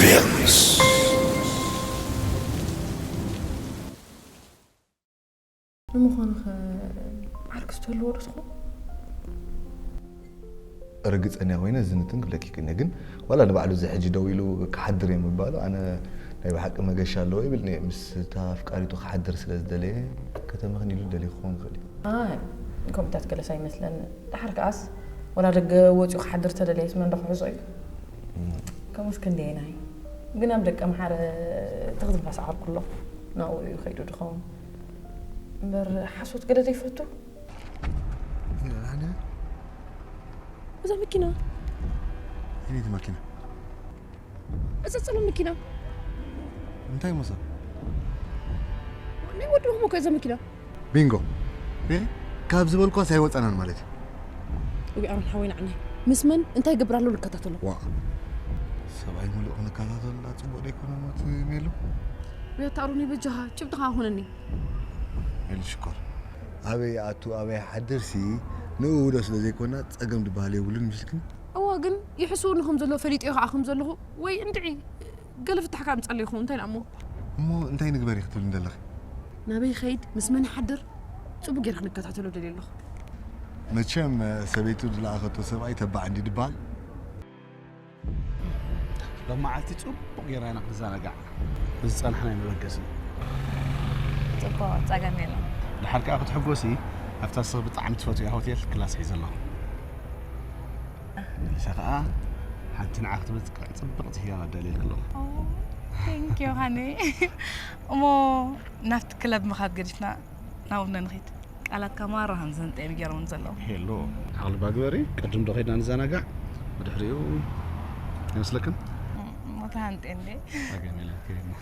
Films. ንምዃኑ ኸ ዓርክስ ትህልዎ ዶ ትኾን? ርግጸኛ ኮይነ ዝንትን ክብለኪ ክእነ፣ ግን ዋላ ንባዕሉ እዚ ሕጂ ደው ኢሉ ክሓድር እየ ምባሉ ኣነ ናይ ብሓቂ መገሻ ኣለዎ ይብል እየ። ምስ እታ ኣፍቃሪቱ ክሓድር ስለ ዝደለየ ከተመኽንይሉ ደልዩ ክኸውን ይኽእል እዩ። ኣይ፣ ከምኡታት ገለስ ኣይመስለኒ። ደሓር ከኣስ ወላ ደገ ወጺኡ ክሓድር ተደለየስ መን ዶ ክሕዞ እዩ? ከምኡስ ክንደየናይ? ግን ኣብ ደቀ ምሓረ ትኽትንፋስ ዓርኩ ኣሎ። ናብኡ እዩ ከይዱ ድኸውን። እምበር ሓሶት ገለ ዘይፈቱ። ኣነ እዛ መኪና። የኔት መኪና። እዛ ጸለም መኪና። እንታይ መሳ? ናይ ወዲ ሆሞ ከ እዛ መኪና። ቢንጎ። ሪሊ? ካብ ዝበልኳስ ኣይወጸናን ማለት እዩ። እቢ ኣሮን ሓወይ ንዓናይ። ምስ መን እንታይ ይገብር ኣሎ ንከታተሎ። ዋ። ሰብኣይ ሙሉእ ክንከታተልና ጽቡቕ ደይኮነ ሞት ሜሉ? ብያታ ኣሮን ይበጃኻ፣ ጭብጥኻ ሆነኒ። ሜሉ ሽኮር። ኣበይ ኣቱ ኣበይ ሓድርሲ ንኡ ውዶ ስለ ዘይኮና ጸገም ዝበሃል የብሉን ምሽልክን? እዋ ግን ይሕስውኒ ከም ዘሎ ፈሊጠዮ ከዓ ከም ዘለኹ ወይ እንድዒ ገለ ፍታሕ ካብ ምጻለይ ይኸውን እንታይ ደኣ እሞ? እሞ እንታይ ንግበር እዩ ክትብል እንደለኺ? ናበይ ይኸይድ ምስ መን ይሓድር ጽቡቕ ጌረ ክንከታተሎ ደልየ ኣለኹ። መቸም ሰበይቱ ዝለኣኸቶ ሰብኣይ ተባዕ እንዲ ድበሃል። ሎም መዓልቲ ጽቡቕ ጌርና ኢና ክንዘናጋዕ ብዝጸናሕናዮ መበገሲ። ጽቡቕ፣ ጸገም የለን። ድሓር ከኣ ክትሕጎሲ ኣብታ ንስኺ ብጣዕሚ ትፈትውያ ሆቴል ክላስ ሒዘ ኣለኹ። ንሳ ከኣ ሓንቲ ንዓኺ ትመስል ጽብቕቲ ህያብ ኣዳልየልኪ ኣለኹ። ኦ፣ ቴንክ ዩ ሃኒ። እሞ ናብቲ ክለብ ምኻድ ገዲፍና ናብኡ ንኺድ። ቃላትካ ማራ ከም ዘንጠ እዮም ገይሮም ዘለዉ። ሄሎ፣ ዓቕሊ ባግበሪ፣ ቅድም ዶ ኸይድና ንዘናጋዕ፣ ብድሕሪኡ ኣይመስለክን? እም፣ እሞ ተሃንጤ እንዴ? ኣገሜለ ከይድና።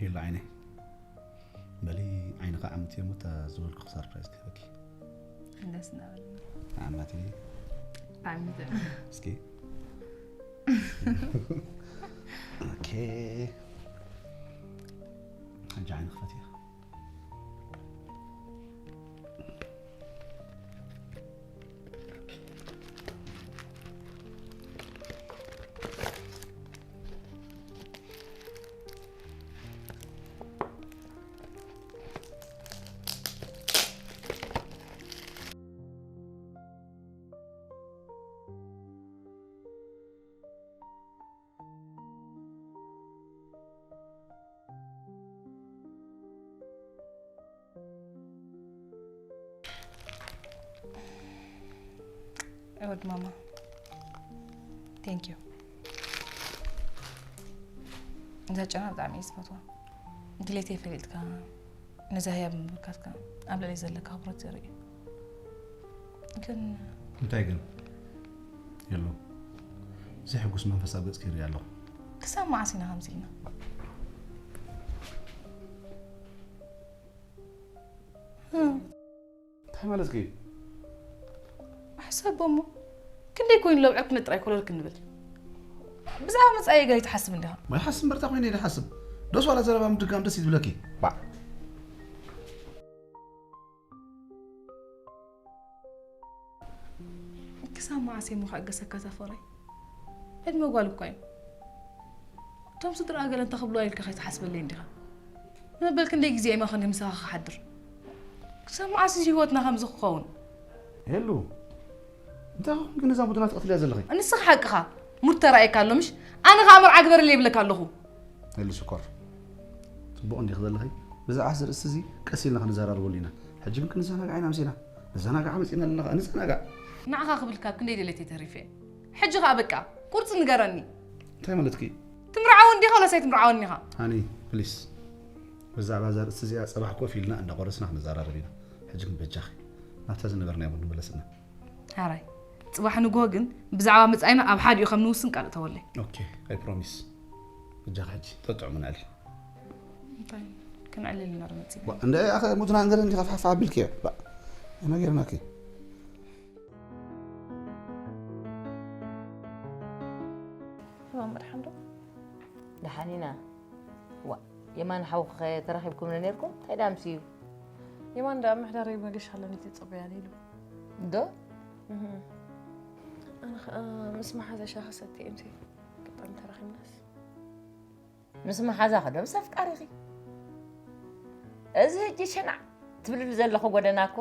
ሄሎ ዓይነይ፣ በሊ ዓይንኻ ዓምት እሞ እታ ዝበልኩኺ ሰርፕራይዝ ክህበኪ። ደስ እናበለኒ። ዓማቲ። ዓሚተ። እስኪ። ኦኬ። ሕጂ ዓይኒ ክፈትያ። እወድ ማማ፣ ቴንክ ዩ። እዛ ጨና ብጣዕሚ እየ ዝፈትዋ። ድሌተይ ፈሊጥካ ነዛ ህያብ ምብርካትካ ኣብ ልዕለይ ዘለካ ኣኽብሮት ዘርኢ እዩ። ግን እንታይ ግን? የሎ፣ ዘሕጉስ መንፈስ ኣብ ገጽኪ ይርኢ ኣለኹ። ክሳብ መዓስ ኢና ከምዚ ኢልና? እንታይ ማለትኪ? ሕሰቦ እሞ፣ ክንደይ ኮይኑ ለውዕል ክነጥራይ ኮለል ክንብል? ብዛዕባ መጻኢ ገለ ኣይትሓስብ እንዲኻ? ማይ ሓስብ እምበርታ ኮይነ ኢለ ሓስብ። ዶስ ዋላ ዘረባ ምድጋም ደስ ይብለኪ? ባዕ። ክሳብ መዓስ እየ እሞ ከዕገሰካ እዛ ፍቕረይ? ዕድመ ጓል እኳ እዩ። እቶም ስድራ ገለ እንታይ ክብሉዋ ኢልካ ከይትሓስበለይ እንዲኻ? ንመበል ክንደይ ግዜ እየ መኸኒ ምሳኻ ክሓድር? ክሳብ መዓስ እዚ ህይወትና ከምዚ ክኸውን? ሄሉ፣ እንታይ ኾንኪ ነዛ ሙድ ናትኪ ትብልያ ዘለኺ? ንስኻ ሓቅኻ፣ ሙድ ተራእየካ ኣሎ ምሽ? ኣነ ኸኣ መርዓ ግበረለይ ይብለካ ኣለኹ። ሄሉ ሽኮር፣ ጽቡቕ እንዲኺ ዘለኺ። ብዛዕባ እዚ ርእሲ እዚ ቀስ ኢልና ክንዘራረበሉ ኢና። ሕጂ ግን ክንዘናጋዕ ኢና መጺና። ንዘናጋዕ መጺና ኣለና ኸኣ፣ ንዘናጋዕ። ንዓኻ ክብል ካብ ክንደይ ድሌት እየ ተሪፈ። ሕጂ ኸኣ በቃ፣ ቁርጺ ንገረኒ። እንታይ ማለትኪ? ትምርዓወኒ ዲኻ ወላስ ኣይትምርዓወኒ ኢኻ? ሃኒ፣ ፕሊስ። ብዛዕባ እዛ ርእሲ እዚኣ ጽባሕ ኮፍ ኢልና እንዳቖረስና ክንዘራረብ ኢና። ሕጂ ግን በጃኺ፣ ናብታ ዝነበርናዮ ንመለስ እና። ሓራይ፣ ጽባሕ ንግሆ ግን ብዛዕባ መጻኢና ኣብ ሓዲኡ ከም ንውስን ቃል እተወለይ። ኦኬ፣ ኣይ ፕሮሚስ። በጃኺ ሕጂ፣ ጠጥዑ ምንዕል። እንታይ? ክንዕልል ኢና ዶ መጺና? ዋ፣ እንደ ኣኸ ሙትና እንገር እንዲኻ ፋሕፋሕ ኣቢልክዮ። ባ፣ ነጊርናኪ። ሕማም መድሓን ዶ? ደሓን ኢና። ዋ፣ የማን ሓውኺ ተራኺብኩም ነይርኩም? እንታይ ደኣ ምስ እዩ? የማን ደኣ ምሕዳረይ መገሻ ኣለኒ ትጽበያ ኢሉ። ዶ? እህ። ኣነ ኸኣ ምስ መሓዛ ሻሂ ክሰቲ እየ፣ ኣጋጣሚ ተራኺብናስ። ምስ መሓዛ ኸዶ ምስ ኣፍቃሪኺ? እዚ ሕጂ ሸናዕ ትብልሉ ዘለኹ ጎደና እኮ፣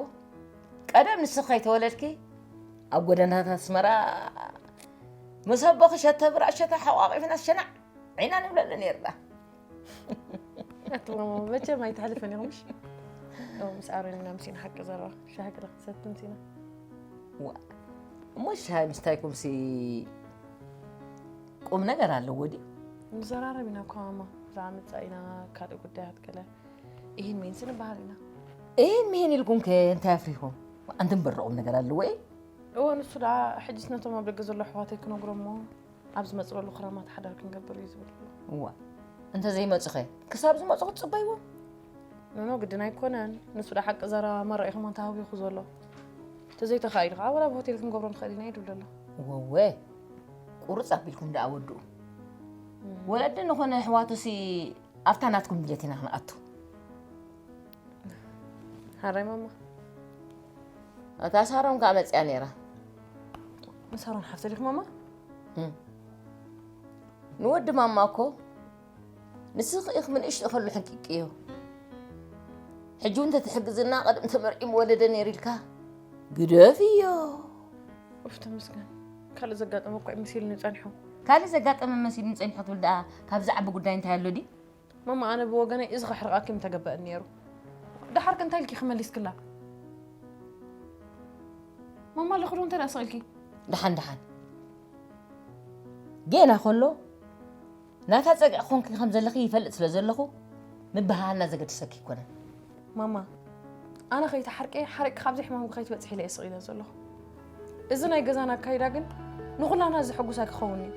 ቀደም ንስኺ ከይተወለድኪ ኣብ ጎደናታት ኣስመራ ምስ ኣቦኺ ሸተ ብራእሸተ ሓቋቒፍና ሸናዕ ዒና ንብለሉ ነይርና። ኣቲ ማማ፣ መቸም ኣይትሓልፍን ኢኹም፣ እሺ? ኦ፣ ምስ ኣሮን ኢና፣ ምሲና ሓቂ ዘረባ። ሻሂ ገለ ክትሰቲ ምሲና። ዋ፣ እሞ ሻሂ ምስታይኩምሲ ቁም ነገር ኣለዎ ድዩ? ንዘራረብ ኢና እኮ ማማ። ብዛዕባ መጻኢና፣ ካልእ ጉዳያት ገለ። ይህን ሚንስ ንበሃል ኢና። ይህን ሚህን ኢልኩም ከ እንታይ ኣፍሪኹም? ኣንቲ እምበር ቁም ነገር ኣለዎ እዩ? እወ፣ ንሱ ደኣ ሕጅስ ነቶም ኣብ ደገ ዘለዉ ኣሕዋተይ ክነግሮም እሞ፣ ኣብ ዝመጽእ ዘሎ ክራማት ሓዳር ክንገብር እዩ ዝብል ዘሎ። እዋ፣ እንተ ዘይመጹኸ? ክሳብ ዝመጹ ክትጽበይዎም? ኖኖ፣ ግድን ኣይኮነን። ንሱ ደኣ ሓቂ ዘረባ መራኢኹም ኣንታ ሃዊኹ ዘሎ። እንተ ዘይተኻኢሉ ኸዓ፣ ወላ ኣብ ሆቴል ክንገብሮ ንኽእል ኢና እዩ ዝብል ዘሎ። እወወ፣ ቁርጽ ኣቢልኩም ደኣ ወድኡ። እም። ወለዲ ንኾነ ኣሕዋቱሲ ኣብታ ናትኩም ድሌት ኢና ክንኣቱ። ሓራይ ማማ። እታ ሳሮን ከኣ መጽያ ነይራ። ንሳሮን ሓፍተ ዲኺ ማማ? እም። ንወዲ ማማ እኮ ንስኺ ኢኺ ንእሽቶ ከሎ ሕንቂቅዮ። ሕጂ እውን እንተትሕግዝና ቀደም ተመርዒ ምወለደ ነይሩ ኢልካ ግደፍዮ። ኡፍ ተመስገን። ካልእ ዘጋጠመ እኮ እዩ መሲሉኒ ጸኒሑ። ካልእ ዘጋጠመ መሲሉኒ ጸኒሑ ትብል ደኣ ካብዚ ዓቢ ጉዳይ እንታይ ኣሎ ድዩ? ማማ፣ ኣነ ብወገነይ እዚ ከሕርቓኪ ምተገበአኒ ነይሩ። ደሓር ከ እንታይ ኢልኪ ከመሊስክላ? ማማ፣ ኣለኹ ዶ እንታይ ደኣ ስቕ ኢልኪ? ደሓን፣ ደሓን። ጌና ከሎ ናታ ጸግዒ ኮንኪ ከም ዘለኺ ይፈልጥ ስለ ዘለኹ፣ ምብህሃልና ዘገድሰኪ ኣይኮነን። ማማ፣ ኣነ ከይተሓርቄ፣ ሓሪቕኪ ካብዚ ሕማምኪ ከይትበጽሒ ኢለ እየ ስቕ ኢለ ዘለኹ። እዚ ናይ ገዛና ኣካይዳ ግን ንኹላና ዘሐጉስ ኣይክኸውን እዩ።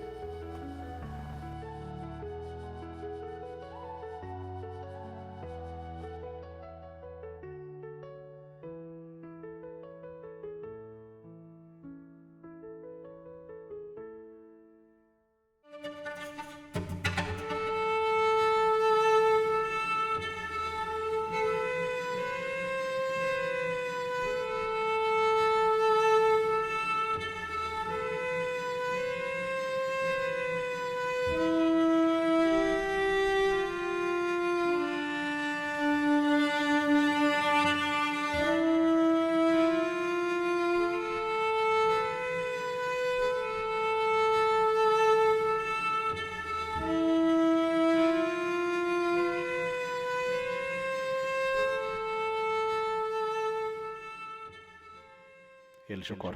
ሄል ሽኮር፣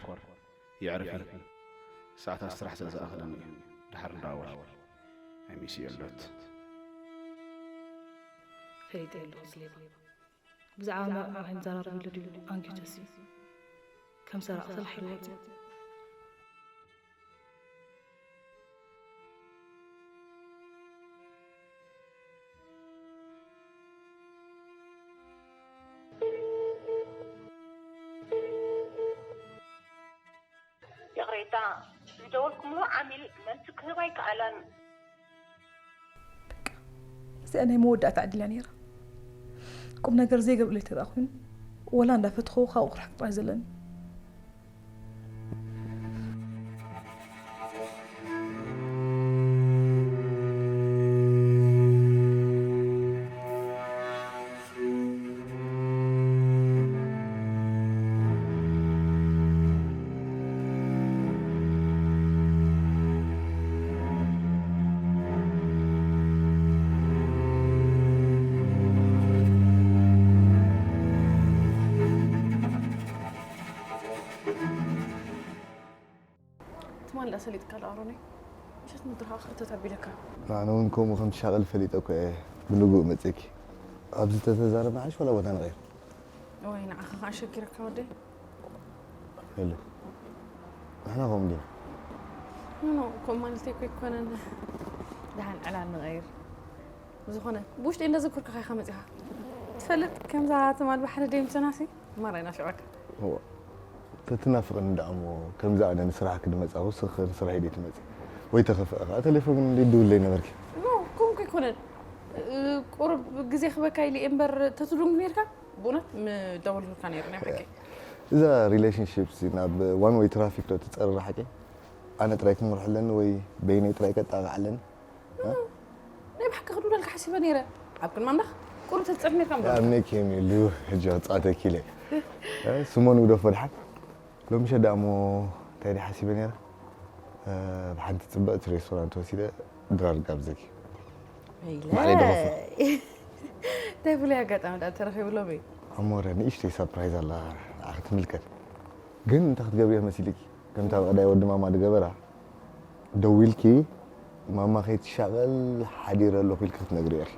የዕርፊ። ሰዓታት ስራሕ ስለ ዝኣኸለኒ እዩ። ደሓር ንደዋወል። I miss you a lot። ፈሊጠ ኣለኹ እዚ ሌባ። ብዛዕባ መርዓ ኣይንዘራረበሉ ድዩ ኣንኪተሲ? ከም ሰራቒ ሰራሕ ኢሉ ወፂኡ። ይቕሬታ፣ ዝደወልኩምሉ ዓሚል መልሲ ክህብ ኣይከኣለን። በቃ፣ እዚኣ ናይ መወዳእታ ዕድል እያ ነይራ። ቁም ነገር ዘይገብረለይ ተደኣ ኮይኑ፣ ወላ እንዳፈተኹ ካብኡ ክርሕቅ ጥራይ ዘለኒ። ትማሊ ደኣ ሰሊጥካ ዶ ኣሮነይ? ምሸት ምድርኻ ክርተት ኣቢለካ። ኣነ እውን ከምኡ ከም ትሻቐል ፈሊጠ እኮ እየ ብንግኡ መጺእኪ። ኣብዚ ተተዛረብና ሓይሽ ዋላ ቦታ ንቐይር? እዋይ፣ ንዓኻ ኸኣ ሸጊረካ ወደይ። የለ። ንሕና ከምኡ እንዲና። ኖ፣ ኖ፣ ከምኡ ማለተይ እኮ ኣይኮነን። ደሓን ዕላል ንቐይር። ብዝኾነ፣ ብውሽጠይ እንዳዘከርኩኻ ኢኻ መጺኻ። ትፈልጥ፣ ከምዛ ትማል ባሕሪ ደይ ምሰናሲ፣ ማራ ኢና ሽዑ። እወ። ተትናፍቕኒ ደኣ እሞ፣ ከምዛ ኣነ ንስራሕ ክድመጻኹ፣ ስኽ ንስራሕ ኢደይ ትመጺ። ወይ ተኸፍአ ኸኣ፣ ቴሌፎን ግን ደይትድውለይ ነበርኪ። ኖ፣ ከምኡ እኮ ኣይኮነን። እ፣ ቁሩብ ግዜ ክበካ ኢለ እምበር ተትድንጉ ነርካ? ብእውነት ምደወልኩልካ ነይሩ ናይ ሓቂ። እዛ relationship ናብ one way traffic ዶ ትፀርራ ሓቂ? ኣነ ጥራይ ክምርሕ ኣለኒ ወይ በይነይ ጥራይ ከጣቕዕ ኣለኒ? ናይ ብሓቂ ክድውለልካ ሓሲበ ነይረ። ኣብ ቅድሚ ኣምላኽ ቁሩብ ተትፅዕር ነርካ እምበር። ኣምነኪ የም የሉ ሕጂ ክፃተኪ ኢለ። ስሞን ውደፎ ድሓን ሎሚ ሸዳ እሞ እንታይ ደ ሓሲበ ነይረ? ብሓንቲ ፅብቕቲ ሬስቶራንት ወሲደ ድራር ጋብዘኪ። ማዕረይ ደኸፍና። እንታይ ፍሉይ ኣጋጣሚ ደኣ ተረኺቡ ሎሚ? ኣሞረ ንእሽተይ ሳፕራይዝ ኣላ ንዓኺ ትምልከት። ግን እንታይ ክትገብርዮ መሲልኪ? ከምታ ብቐዳይ ወዲ ማማ ድገበራ ደዊልኪ ማማ ከይትሻቐል ሓዲረ ኣለኹ ኢልኪ ክትነግርዮ ኢኺ።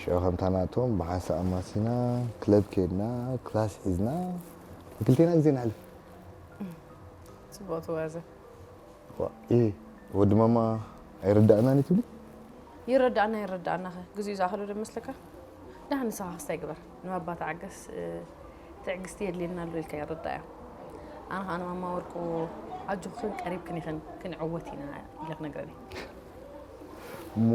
ሽዑ ከምታ ናቶም ብሓንሳእ ኣማሲና ክለብ ከድና ክላስ ሒዝና ንክልቴና ግዜ ነሕልፍ። ጽቡቕ ትዋዘ። ዋ፣ ኢ ወዲ ማማ ኣይርዳእናን እዩ ትብሊ? ይረዳእና ይረዳእናኸ ግዚኡ ዝኣኸሎ ዶ መስለካ? ደሓን ንስኻ ክስታይ ግበር ንባባ ተዓገስ። ትዕግስቲ የድልየና ኣሎ ኢልካ ይረዳእያ። ኣነ ከዓ ንማማ ወርቁ ኣጆኽን ቀሪብክን ኢኽን ክንዕወት ኢና ኢለ ክነግረን እየ። እሞ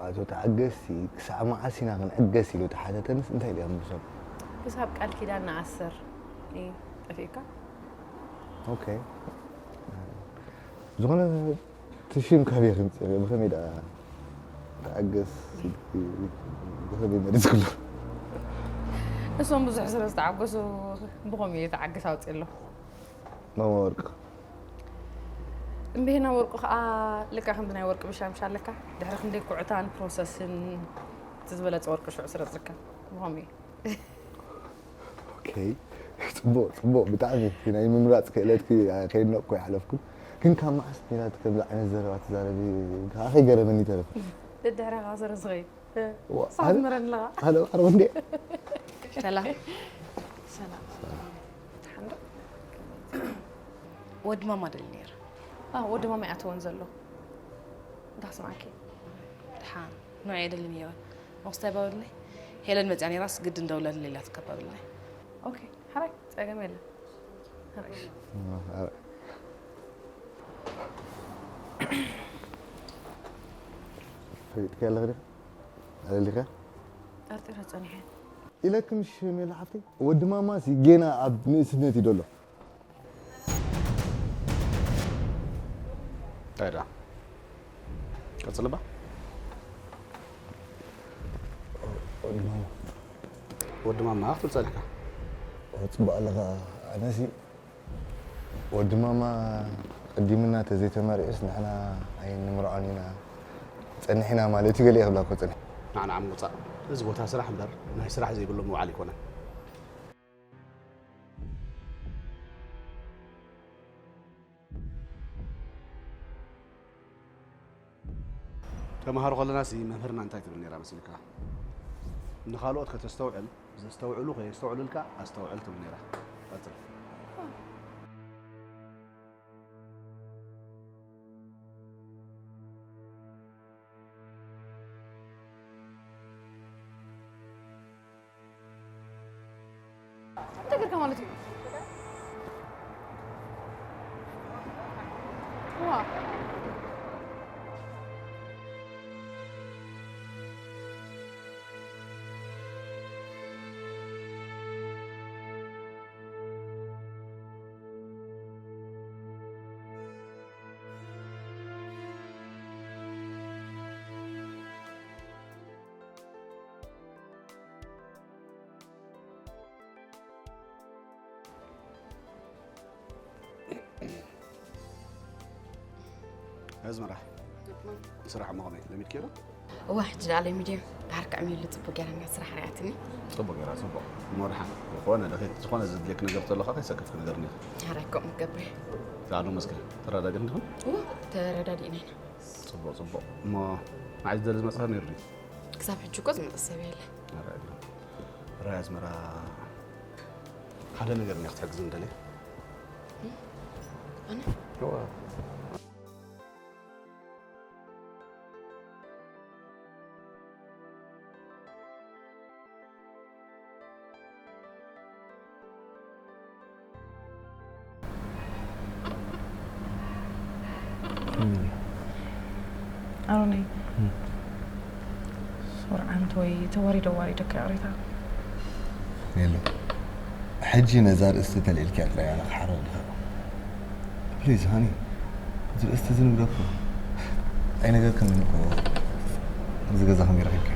ኣቶ ተዓገስ ክሳዕ መዓስ ኢና ክንዕገስ ኢሉ ተሓተተንስ እንታይ ኢልካ ምልሶ? ክሳብ ቃል ኪዳን ንኣስር እዩ ጠፊእካ። ኦኬ ዝኾነ ትሽም ካበይ ክንፅበ ብኸመይ ደኣ ተዓገስ ኢልኪ ብኸመይ መሪፅክሉ? እሶም ብዙሕ ስለ ዝተዓገሱ ብኸምኡ እየ ተዓገስ ኣውፅእ ኣሎ። ማማ ወርቂ እምብሄና ወርቁ ከዓ ልካ ከምዚ ናይ ወርቂ ብሻምሻ ኣለካ ድሕሪ ክንደይ ኩዕታን ፕሮሰስን እቲ ዝበለፀ ወርቂ ሽዑ ስረ ዝርከብ ብኸምኡ እዩ። ኦኬ ፅቡቅ ፅቡቅ ብጣዕሚ ናይ ምምራፅ ክእለትኪ ከይድነቅኩ ይሓለፍኩ ግን ካብ መዓስ ሚላት ከምዚ ዓይነት ዘረባ ትዛረቢ ከዓ ከይገረመኒ ይተረፍ ደድሕረኻ ስረ ዝኸይድ ሳት ምረን ኣለኻ ኣነ ባዕሪ እንዴ ሰላም ሰላም ሓንዶ ወዲ ማማ ደሊ ነይሩ ወዲ ማማ ይኣትወን ዘሎ እንታይ ክስማዕኪ ድሓን ንዑ የደሊ ነይረ መኽስታይ ባበልኒ ሄለን መፅያ ነይራስ ግድን ደውለልኒ ኢላ ትከባብልኒ ኦኬ ሓራይ ፀገም የለን ሕራሽ ፈሊጥኪ ኣለኺ ዲኺ ኣለሊኺ ጠርጢረ ፀኒሐ ኢለኪ ምሽ ሜላ ሓፍተይ ወዲ ማማሲ ጌና ኣብ ንእስነት እዩ ደሎ እንታይ ደኣ ቀጽልባ ወዲ ማማ ክትብል ጸኒሕካ ጽቡቕ ኣለኻ ኣነሲ ወዲ ማማ ቀዲምና ተዘይተመሪዑስ ንሕና ኣይንምርዖን ኢና ጸኒሕና ማለት እዩ ገለ ክብላ እኮ ጸኒሕ ንዓና ዓም ውጻእ እዚ ቦታ ስራሕ እምበር ናይ ስራሕ ዘይብሉ ምውዓል ኣይኮነን ተምሃሮ ከለናሲ መምህርና እንታይ ትብል ነይራ መሲልካ? ንኻልኦት ከተስተውዕል፣ ዘስተውዕሉ ከየስተውዕሉልካ ኣስተውዕል ትብል ነይራ። ቀጽል። እንታይ ጌርካ ማለት እዩ? ዋ ኣዝመራ ስራሕ እሞ ከመይ ለሚድክዮ ዶ? እዋ ሕጂ ደኣ ለሚድዮ ድሓር ከዕምየሉ ፅቡቅ ገይራ እኒኣ ስራሕ ርኣትኒ። ፅቡቅ ገይራ ፅቡቅ እሞ ድሓን ዝኾነ ድኺ ዝኾነ ዘድልየክ ነገር ተሎ ከዓ ከይሰከፍኪ ንገርኒ ኢኺ። ሓራይ ከምኡ ክገብር እየ። ዛዕሉ መስከ ተረዳዲእኽን ዲኽን? እዋ ተረዳዲእና ኢና። ፅቡቅ ፅቡቅ እሞ ንዓይ ዝደሊ ዝመፅኻ ነይሩ ድዩ? ክሳብ ሕጂ እኮ ዝመፀ ሰብ የለን። ኣረ ድዩ? ራይ ኣዝመራ ሓደ ነገር እኒኣ ክትሕግዝኒ ደልየ። ኣነ? ኣሮነይ እም። ወርዓንት ወይ ተዋሪዶ ዋሪዶ ከ ቅሬታ ሜሉ፣ ሕጂ ነዛ ርእስቲ ተልኢልኪያ ጥራይ ኣነ ክሓርቕ ድኸ? ፕሊዝ ሃኒ፣ እዚ ርእስቲ እዚ ንግደፎ። ኣይነገርክን እኮ፣ እዚ ገዛ ከመይ ረኺብኪዮ?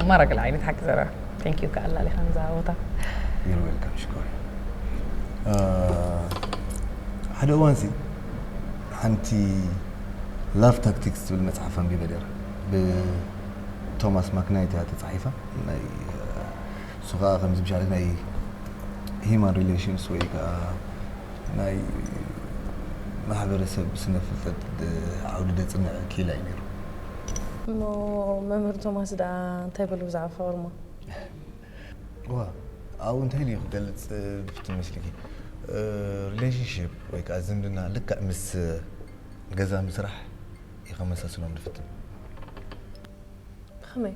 ማራ ገለ ዓይነት ሓቂ ዘረባ። Thank you ከኣላሊኻ ንዛ ቦታ። You're welcome ሽኮር። ሓደ እዋንሲ ሓንቲ ላቭ ታክቲክስ ዝብል መፅሓፍ ኣንቢበ ነይረ፣ ብቶማስ ማክናይት እያ ተፃሒፋ። ናይ እሱ ከዓ ከምዚ ብሻለት ናይ ሂማን ሪሌሽንስ ወይ ከዓ ናይ ማሕበረሰብ ስነ ፍልጠት ዓውዲ ደፅንዕ ኪላ እዩ ነይሩ። እሞ መምህር ቶማስ ደኣ እንታይ በሉ ብዛዕባ ፍቕሪ እሞ? ዋ፣ ኣብኡ እንታይ ኢሉ ክገልፅ ብፍትን መስልኪ? ሪሌሽንሽፕ ወይ ከዓ ዝምድና ልክዕ ምስ ገዛ ምስራሕ እዩ ከመሳስሎም ዝፍትን። ብኸመይ?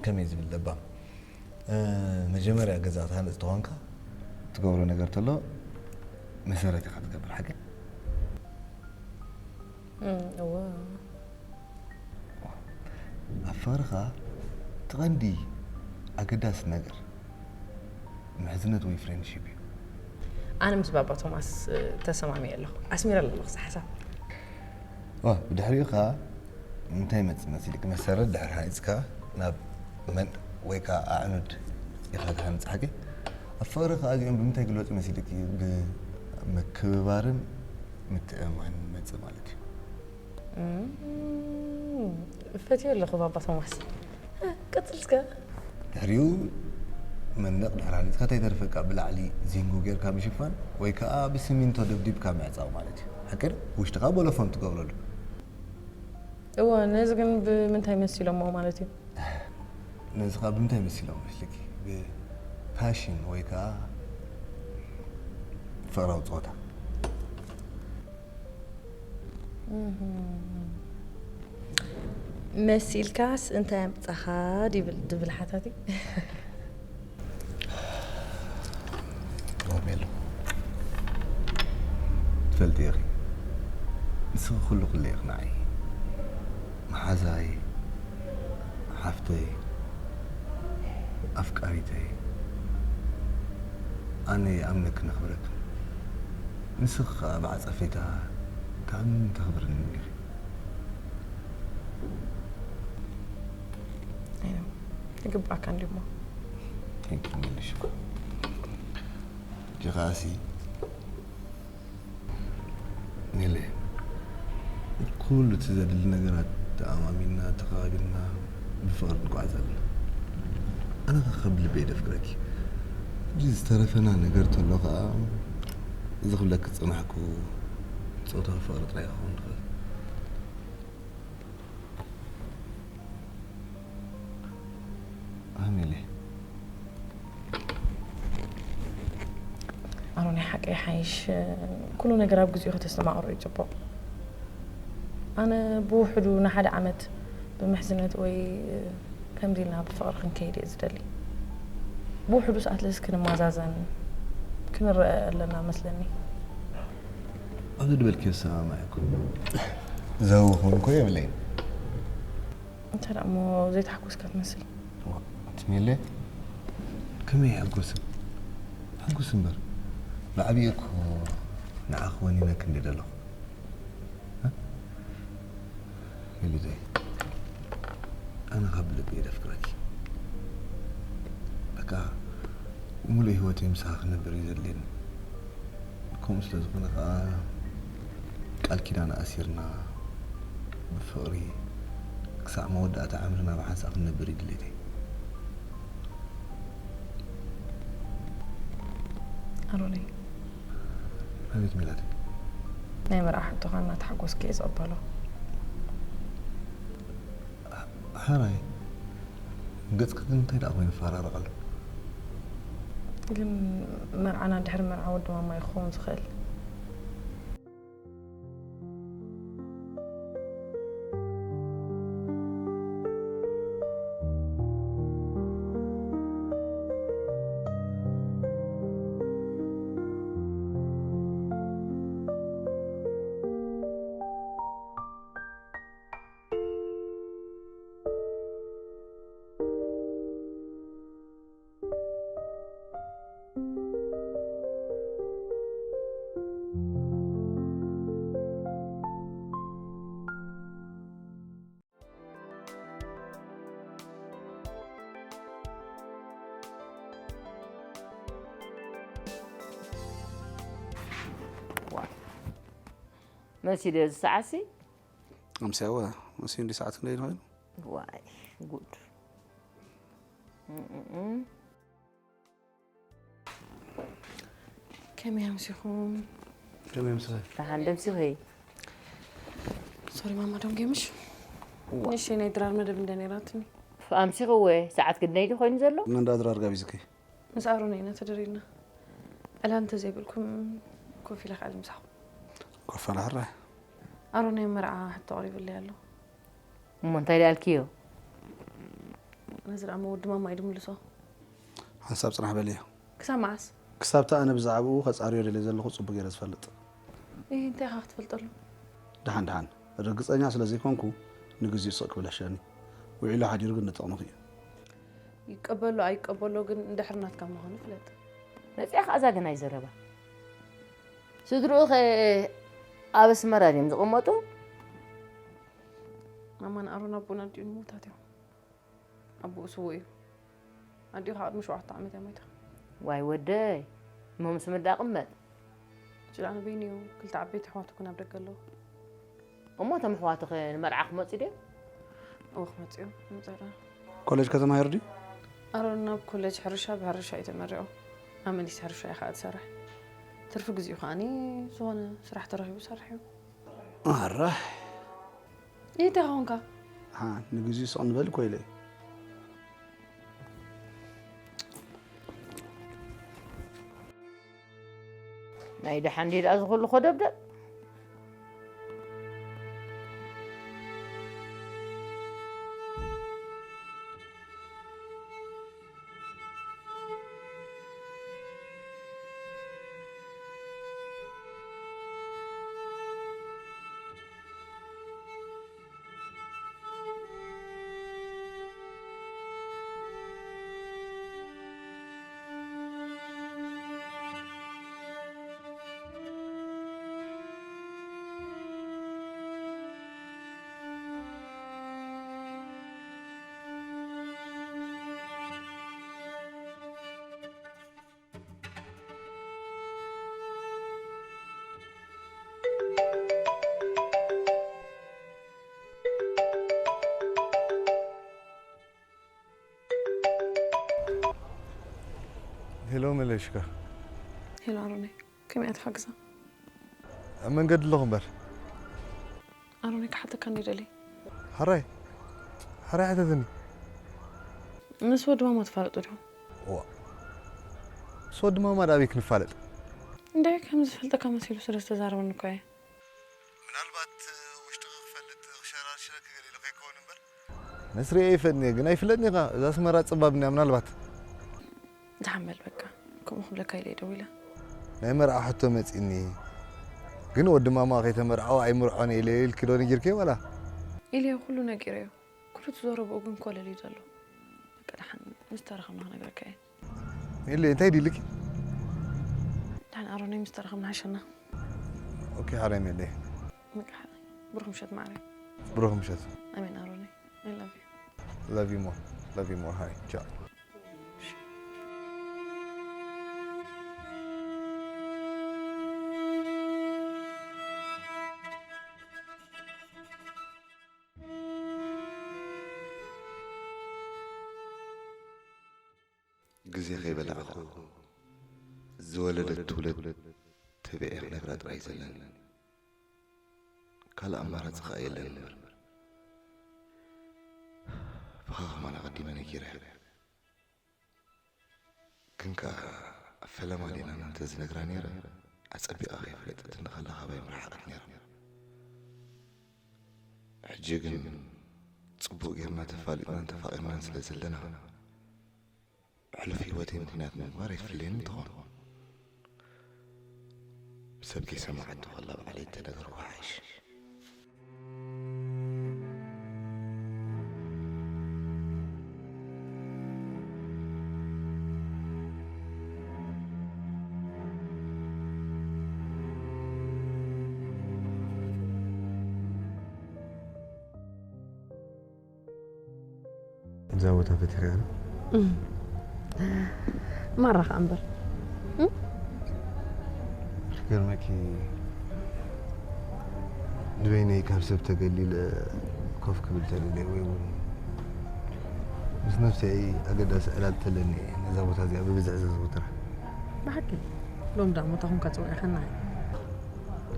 ከመይ ዝብል ለባም፣ መጀመርያ ገዛ ክትሃንፅ ተኾንካ ትገብሮ ነገር ተሎ መሰረት ኢኻ ትገብር ሓቂ። እወ። ኣብ ፍቕርኻ እቲ ቀንዲ ኣገዳሲ ነገር ምሕዝነት ወይ ፍሬንድሺፕ እዩ። ኣነ ምስ ባባ ቶማስ ተሰማሚየ ኣለኹ። ኣስሚረ ኣለኹ እዚ ሓሳብ። ዋ፣ ብድሕሪኡ ኸዓ እንታይ ይመፅእ መሲልክ? መሰረት ድሕሪ ሃኒፅካ ናብ መን ወይ ከዓ ኣዕኑድ ኢኻ ትሃንፅ ሓቂ? ኣብ ፍቕሪ ከዓ እዚኦም ብምንታይ ግለፁ መሲልክ? ብምክብባርን ምትእምማንን መፅእ ማለት እዩ። ፈትዮ ኣለኹ ባባ ቶማስ። ቀፅል እስከ። ድሕሪኡ መንደቕ ድሕሪ ሃኒፅካ እንታይ ተርፈካ? ብላዕሊ ዚንጎ ጌርካ ምሽፋን ወይ ከዓ ብስሚንቶ ደብዲብካ ምዕፃው ማለት እዩ። ሓቂ ድዩ? ውሽጥኻ ቦሎፎን ትገብረሉ። እወ፣ ነዚ ግን ብምንታይ መሲሎሞ ማለት እዩ? ነዚ ከዓ ብምንታይ መሲሎም መስልኪ? ብፓሽን ወይ ከዓ ፍቕራዊ ፀወታ። መሲልካስ እንታይ ኣምፃኻ ድብል ድብል ሓታት እዩ። ሮሜሎ፣ ትፈልጢ ኢኺ፣ ንስኺ ኩሉ ኩሉ ኢኺ ንዓይ። መሓዛይ፣ ሓፍተይ፣ ኣፍቃሪተይ፣ ኣነ ይኣምነክን ኣኽብረክን። ንስኺ ከኣ ብዓጸፌታ ትኣምንን ተኽብርንን ኢኺ። ይግባእካ እንዲሞ። Thank you፣ መልሽ እኮ። ጀኻሲ ሜለ፣ ኩሉ እቲ ዘድሊ ነገራት ተኣማሚንና፣ ተኸባቢርና ብፍቕሪ ንጓዓዝ ኣለና። ኣነ ኸ ከም ልበይ ደፍቅረኪ። ሕጂ ዝተረፈና ነገር ተሎ ኸኣ፣ እዚ ክብለኪ ዝጸናሕኩ ጾታዊ ፍቕሪ ጥራይ ክኸውን ዝኽእል። ኣሜሌ። ኣሮን፣ ሓቂ ይሓይሽ፣ ኩሉ ነገር ኣብ ግዜኡ ከተስተማቕሮ እዩ ጽቡቕ። ኣነ ብውሕዱ ንሓደ ዓመት ብምሕዝነት ወይ ከምዚ ኢልና ብፍቕሪ ክንከይድ እየ ዝደሊ። ብውሕዱ ሰዓት ለስ ክንመዛዘን ክንረአ ኣለና መስለኒ። ኣብዚ ድበልክዮ ዝሰማማዕ እኮ ዘው ክኸውን እኮ የብለይን። እንታይ ደኣ እሞ ዘይተሓጎስካ ትመስል? ዋ፣ ትሜለ ከመይ ይሕጎስን? ሕጉስ እምበር፣ ብዓብየ እኮ ንዓኺ ወኒነ ክንዲ ደለኹ። እ? ሊሊተይ፣ ኣነ ካብ ልቢ እየ ዘፍቅረኪ። በቃ፣ ሙሉእ ህይወተይ ምሳኺ ክነብር እዩ ዘድልየኒ። ከምኡ ስለ ዝኾነ ኸኣ፣ ቃል ኪዳን ኣሲርና፣ ብፍቕሪ ክሳዕ መወዳእታ ዕምርና ብሓንሳእ ክንነብር እዩ ድሌተይ። ኣሮነይ። ኣቤት ሜላተይ። ናይ መርዓ ሕቶኻ እናተሓጎስኩ እየ ዝቕበሎ። ሓራይ፣ ገጽኪ ግን እንታይ ደኣ ኮይኑ ይፈራረቕ ኣሎ? ግን መርዓና ድሕሪ መርዓ ወዲ ማማ እዩ ክኸውን ዝኽእል። መሲሉ እዚ ሰዓትሲ? ኣምስያ እወ፣ መሲሉ እንዲ ሰዓት ክንደይ ንኽእል? ዋይ ጉድ። እም፣ እም፣ እም። ከመይ ኣምሲኹም? ከመይ ኣምሲኺ? ደሓን ዶ ኣምሲኺ? ሶሪ ማማ ዶንጌ ምሽ? እዋ። እሺ ናይ ድራር መደብ እንደ ነይራትኒ። ኣምሲኺ እወ፣ ሰዓት ክንደይ ድዩ ኮይኑ ዘሎ? መንዳ ድራር ጋቢዝኪ? ምስ ኣሮን ኢና ተደሪድና። ዕላል እንተዘይብልኩም ኮፍ ኢለ ክኣሊ ምሳኹም። ኮፍ ኣላ ሕራይ። ኣሮን ናይ መርዓ ሕቶ ኣቕሪቡለይ ኣሎ። እሞ እንታይ ደኣልክዮ? ነዚ ደኣ እሞ ወዲ ማማ እዩ ድምልሶ። ሓንሳብ ጽናሕ በልዮ። ክሳብ መዓስ? ክሳብቲ ኣነ ብዛዕባኡ ከጻርዮ ደልየ ዘለኹ ጽቡቕ ገይረ ዝፈልጥ። እይ እንታይ ኢኻ ክትፈልጠሉ? ደሓን ደሓን ርግጸኛ ስለ ዘይኮንኩ ንግዚኡ ስቕ ክብል ሕሸኒ። ውዒሉ ሓዲሩ ግን ንጥቕምኺ እዩ። ይቀበሎ ኣይቀበሎ ግን እንድሕር ናትካ ምዃኑ ፍለጥ። መጺኣ ከኣ እዛ ግናይ ዘረባ። ስድርኡ ኸ ኣብ ኣስመራ ድዮም ዝቕመጡ? ማማን ኣሮን ኣቦን ኣዲኡን ምዉታት እዮም። ኣቦኡ ስዉእ እዩ። ኣዲኡ ከዓ ቅድሚ ሸውዓተ ዓመት እያ ሞይታ። ዋይ ወደይ እሞ ምስ ምዳ ቅመጥ። ጭላነ በይኑ እዩ። ክልተ ዓበይቲ ኣሕዋቱ ግን ኣብ ደገ ኣለዉ። እሞ እቶም ኣሕዋቱ ኸ ንመርዓ ክመፁ ድዮም? እወ ክመፁ እዮም። ምፅራ። ኮሌጅ ከተማሂሩ ድዩ? ኣሮን ናብ ኮሌጅ ሕርሻ ብሕርሻ እዩ ተመሪቑ። ኣብ መንግስቲ ሕርሻ እዩ ከዓ ዝሰርሕ። ትርፊ ግዚኡ ከዓኒ ዝኾነ ስራሕ ተረኺቡ ይሰርሕ እዩ። ኣራሕ እንታይ ኾንካ? ሓ ንግዚኡ ስቕ ንበል እኮ ኢለ እየ። ናይ ደሓን ድዩ ደኣ ዝኹሉ ኮደብደብ? ሄሎ መለሽካ። ሄሎ ኣሮነይ፣ ከመይ እያ ትሓግዛ? ኣብ መንገዲ ኣለኹ እምበር። ኣሮነይ ክሓተካ እንዲ ደሊ። ሓራይ ሓራይ ሓተትኒ። ምስ ወዲ ማማ ትፋለጡ ዲኹም? ዋ ምስ ወዲ ማማ ዳበይ ክንፋለጥ? እንደ ከም ዝፈልጠካ መሲሉ ስለ ዝተዛረበኒ እኮ እየ። ምናልባት ውሽጥኺ ክፈልጥ ክሸራርሽረኪ ገለ ኢሉ ከይከውን እምበር። መስሪኤ ይፈጥኒ እየ ግን ኣይፍለጥኒ ኢኻ። እዛ ኣስመራ ጸባብ እንድያ ምናልባት። ደሓን በል በቃ ከምኡ ክብለካ ኢለ እየ ደዊለ። ናይ መርዓ ሕቶ መጺኒ። ግን ወዲ ማማ ከይተመርዓወ ኣይምርዖን እየ ኢለ ኢልኪ ዶ ነጊርክዮ ዋላ? ኢለዮ ኩሉ ነጊረዮ። ኩሉ እቲ ዘረብኡ ግን ኮለል እዩ ዘሎ። በቃ ደሓን ምስ ተራኸብና ክነግረካ እየ። ሜሌ እንታይ ድልኪ? ደሓን ኣሮነይ ምስ ተራኸብና ሓሸና። ኦኬ ሓራይ ሜሌ። በቃ ሓራይ ብሩኽ ምሸት ማዕረ። ብሩኽ ምሸት። ኣሜን ኣሮነይ። I love you. Love you more. Love you more. Hi. Ciao. ግዜ ከይበላዕኹ ዝወለደት ትውለድ ተቢዐ ክነብራ ጥራይ ዘለኒ። ካልእ ኣማራጺ ከኣ የለን እምበር። ብኻ ከማን ኣቐዲመ ነጊረ። ግን ከኣ ፈለማ ዴና እንተ ዝነግራ ነይረ ኣጸቢቓ ከይፈለጠትኒ ከላ ካባይ ምረሓቐት ነይራ። ሕጂ ግን ጽቡቕ ጌርና ተፋሊጥናን ተፋቒርናን ስለ ዘለና ሕሉፍ ህይወተይ ምኽንያት ንምግባር ኣይትፍለየኒ ትኾን። ብሰብ ከይሰማዓቶ ከላ ባዕለይ እንተነገርኩ ይሓይሽ። እዛ ቦታ ፈቲሐያ ዶ? ማራ ኸኣ እምበር። ክገርመኪ ንበይነይ ካብ ሰብ ተገሊለ ኮፍ ክብል ተደልየ ወይ እውን ምስ ነፍሰይ ኣገዳሲ ዕላል ተለኒ እየ ነዛ ቦታ እዚኣ ብብዝሒ ዘዘውትራ። ብሓቂ? ሎም ዳኣ ሞታ ኹንካ ጸዊዕኻና እዩ።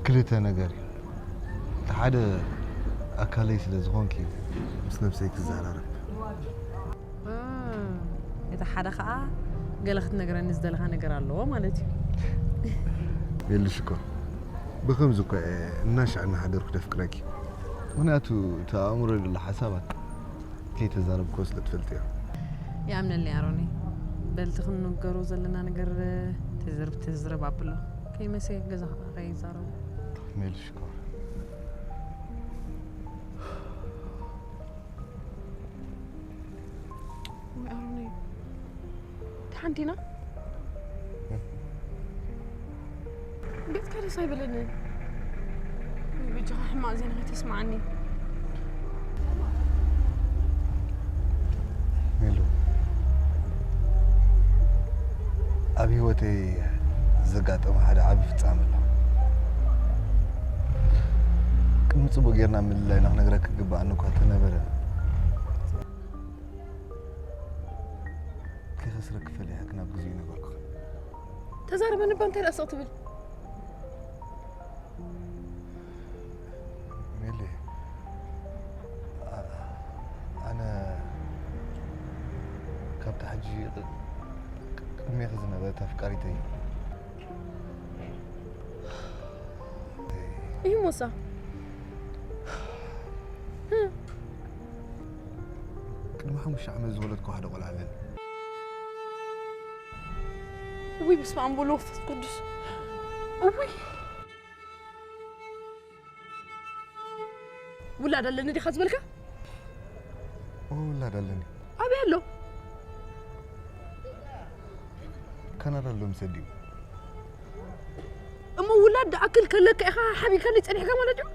ክልተ ነገር እዩ። እቲ ሓደ ኣካለይ ስለ ዝኾንኪ ምስ ነፍሰይ ክዘራረብ። እም፣ እቲ ሓደ ኸኣ ገለ ክትነግረኒ ዝደለኻ ነገር ኣለዎ ማለት እዩ። የሉ ሽኮር፣ ብኸምዚ እኮ እየ እናሻዕ እናሓደርኩ ደፍቅረኪ። ምኽንያቱ እቲ ኣእምሮ ዘሎ ሓሳባት ከይተዛረብክዎ ስለ ትፈልጥዮ። ይኣምነለይ ኣሮኒ። በልቲ ክንንገሮ ዘለና ነገር ተዝርብ ተዝርብ ኣብሎ። ከይመሰ ገዛ ከይዛረቡ። ሜሉ ሽኮር። ወይ ኣሮኒ፣ ተሓንቲና? ገጽካ ደስ ኣይበለንን። ወይ በጃኻ ሕማቕ ዜና ከይተስምዓኒ። ሜሉ፣ ኣብ ህይወተይ ዘጋጠመ ሓደ ዓቢ ፍጻመ ኣሎ። ቅድሚ ጽቡቕ ጌርና ምልላይና ክነግረኪ ክግብኣኒ እኳ እንተነበረ፣ ከይከስረኪ ፈሊሐ ግን ኣብ ግዜኡ ነገርኩኺ። ተዛረበኒ እባ፣ እንታይ ደኣ ስቕ ትብል? ሜሊ፣ ኣ-፣ ኣነ ካብታ ሕጂ ቅ-፣ ቅ-፣ ቅድሜኺ ዝነበረት ኣፍቃሪተይ። እዩ ሞሳ። ቅድሚ ሓሙሽተ ዓመት ዝወለድኩ ሓደ ቆልዓ ኣለኒ። እውይ፣ በስመ ኣብ ወወልድ ወመንፈስ ቅዱስ። እውይ። ውላድ ኣለኒ ዲኻ ዝበልካ? ኦ፣ ውላድ ኣለኒ። ኣበይ ኣሎ? ካናዳ ኣሎ፣ ምስ ኣዲኡ። እሞ ውላድ ደኣክል ከለካ ኢኻ ሓቢርካኒ ጸኒሕካ ማለት እዩ?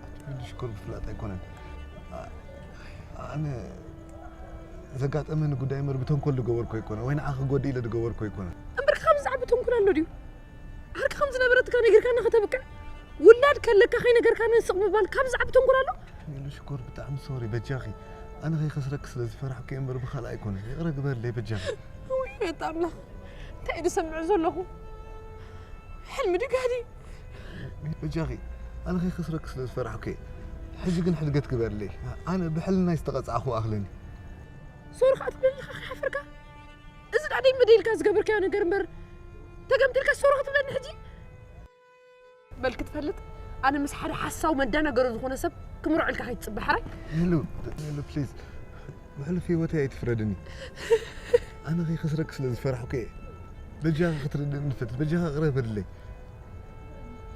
ኣትበሊ ሽኮር፣ ብፍላጥ ኣይኮነን። ኣ-፣ ኣነ ዘጋጠመኒ ጉዳይ እምበር ብተንኮል ዝገበርኩ ኣይኮነ፣ ወይ ንዓኺ ክጎድእ ኢለ ዝገበርኩ ኣይኮነ። እምበር ካብ ዝዓቢ ተንኮል ኣሎ ድዩ? ዓርኪ ከም ዝነበረትካ ነጊርካና ከተብቅዕ፣ ውላድ ከለካ ከይነገርካኒ ስቕ ምባል ካብ ዝዓቢ ተንኮል ኣሎ? ሜሉ ሽኮር፣ ብጣዕሚ ሶሪ፣ በጃኺ። ኣነ ከይከስረኪ ስለ ዝፈራሕኩ እየ እምበር ብኻልእ ኣይኮነን። ይቕረ ግበርለይ በጃኺ። ውይ፣ ቤት ኣምላኽ፣ እንታይ እየ ዝሰምዕ ዘለኹ? ሕልሚ ድጋዲ? በጃኺ፣ ኣነ ከይከስረኪ ስለ ዝፈራሕኩ እየ። ሕጂ ግን ሕድገት ግበርለይ። ኣነ ብሕልናይ ዝተቐጻዕኹ ኣኽለኒ። ሶሪ ከኣ ትብለኒ ኢኻ ከይሓፈርካ? እዚ ደኣ ደይ መደይ ኢልካ ዝገበርካዮ ነገር እምበር፣ ተገምጢልካ ሶሪ ክትብለኒ ሕጂ? በል ክትፈልጥ፣ ኣነ ምስ ሓደ ሓሳዊ መደናገሪ ዝኾነ ሰብ ክምርዖ ኢልካ ከይትጽበ፣ ሕራይ? ሜሉ፣ ሜሉ፣ ፕሊዝ፣ ብሕሉፍ ህይወተይ ኣይትፍረድኒ። ኣነ ከይከስረኪ ስለ ዝፈራሕኩ እየ። በጃኺ ክትርድእኒ ንፈት፣ በጃኺ ይቕረ በልለይ።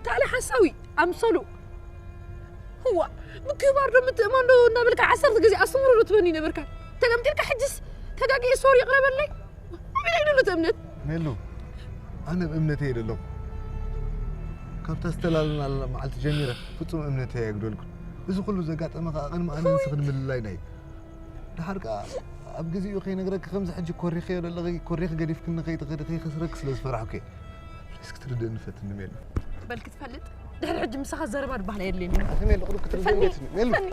ታለ ሓሳዊ ኣምሰሉ። ህዋ፣ ምክባር ዶ ምትእማን ዶ እናበልካ ዓሰርተ ግዜ ኣስተምህሮ ዶ ትበኒ ነበርካ? ተገምጢልካ ሕጅስ ተጋጊየ ሶሪ ይቕረ በለይ። ኣበይ ደሎ እቲ እምነት? ሜሉ፣ ኣነ ብእምነተይ እየ ዘለኹ። ካብታ ዝተላለናላ መዓልቲ ጀሚረ ፍጹም እምነተይ ኣየጉደልኩን። እዚ ኩሉ ዘጋጠመ ከኣ ቅድሚ ኣነ ንስኺ ንምልላይና እዩ። ደሓር ከኣ ኣብ ግዜኡ ከይነግረኪ ከምዚ ሕጂ ኮሪኽዮ ዘለኺ፣ ኮሪኽ ገዲፍክኒ ከይትኸዲ ከይከስረኪ ስለ ዝፈራሕኩ እየ። ፕሊስ ክትርድእኒ ፈትኒ ሜሉ። በል ክትፈልጥ፣ ድሕሪ ሕጂ ምሳኻ ዘረባ ድበሃል ኣየድልየኒ። ኣቲ ሜሉ፣ ቅሩብ ክትርድእኒ ፈትኒ፣ ፈትኒ ሜሉ። ፈትኒ።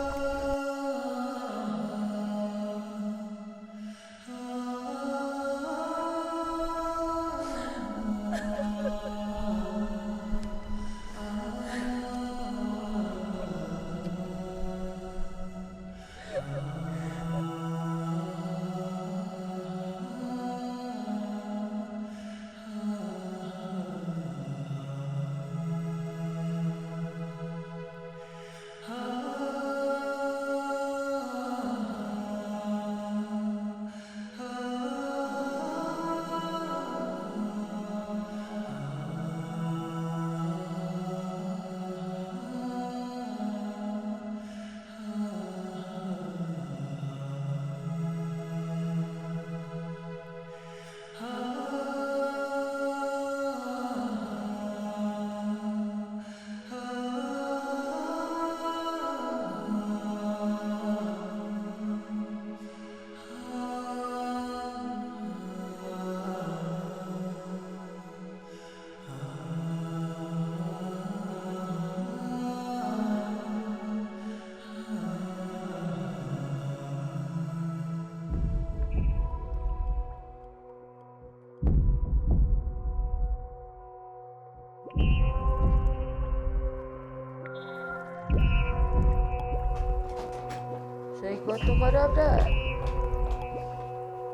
ዘይኮቱ ኮዶ ኣብዳ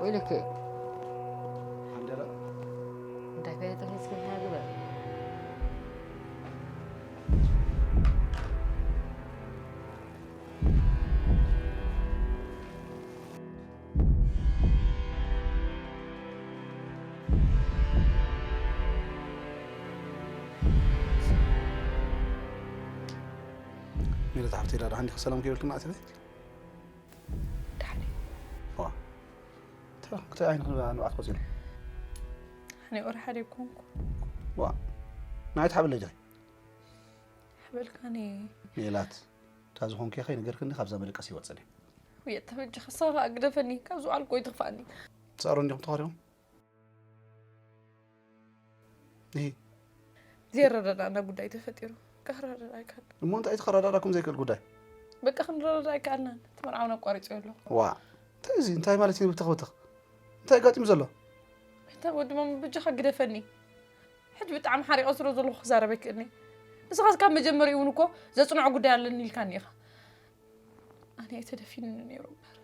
ወይልክ ሓንደረ እንታይ ፈለጠ ሒዝክን ሃግበር ሜለት ሓፍተይ ዳዳ ሓንዲኹ ሰላም ከይበልክና ኣትበይ ዳሕኒ ዋ እንታይ ዓይነት ንብዓት ቆፂሩ ሓኒ ኦር ሓደ ኮንኩ ዋ ናይ ትሓብለ ጃይ ሓበልካኒ ሜላት እታ ዝኾንኩ ከይነገርክኒ ካብዛ መደቀስ ይወፅኒ ወየ ተበጃ ክሳራ ግደፈኒ ካብዚ ዓልኮ ይትኽፋኒ ትፃሩ እንዲኹም ተኸሪኹም ይሄ ዘይረዳዳእና ጉዳይ ተፈጢሩ ክረዳዳ ኣይከኣል እሞ እንታይ ተኸረዳዳኩም ዘይክእል ጉዳይ በቃ ክንረዳዳ ኣይከኣልናን እቲ መርዓውን ኣቋሪፀዮ ኣለኹ ዋ እንታይ እዚ እንታይ ማለት እዩ ብተኽ ብተኽ እንታይ ኣጋጢሙ ዘሎ ሕታ ወዲ ማሙ በጃኻ ግደፈኒ ሕጂ ብጣዕሚ ሓሪቐ ስለ ዘለኹ ክዛረብ ኣይክእልኒ ንስኻስ ካብ መጀመሪኡ እውን እኮ ዘፅንዖ ጉዳይ ኣለኒ ኢልካኒ ኢኻ ኣነ ኣይተደፊንኒ ነይሩ እምበር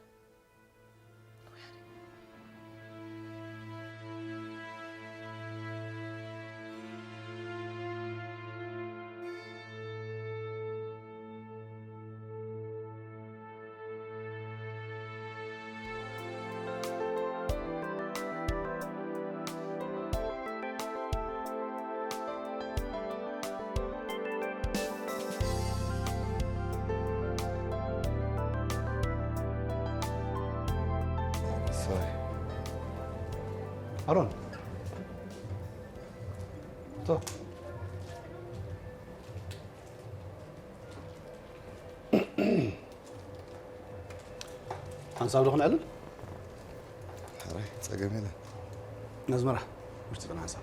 ኣሮን ቶ ሓንሳብ ዶ ክንዕልል ሕራይ ጸገም የለን ነዝመራ ውሽጢ ጽና ሓንሳብ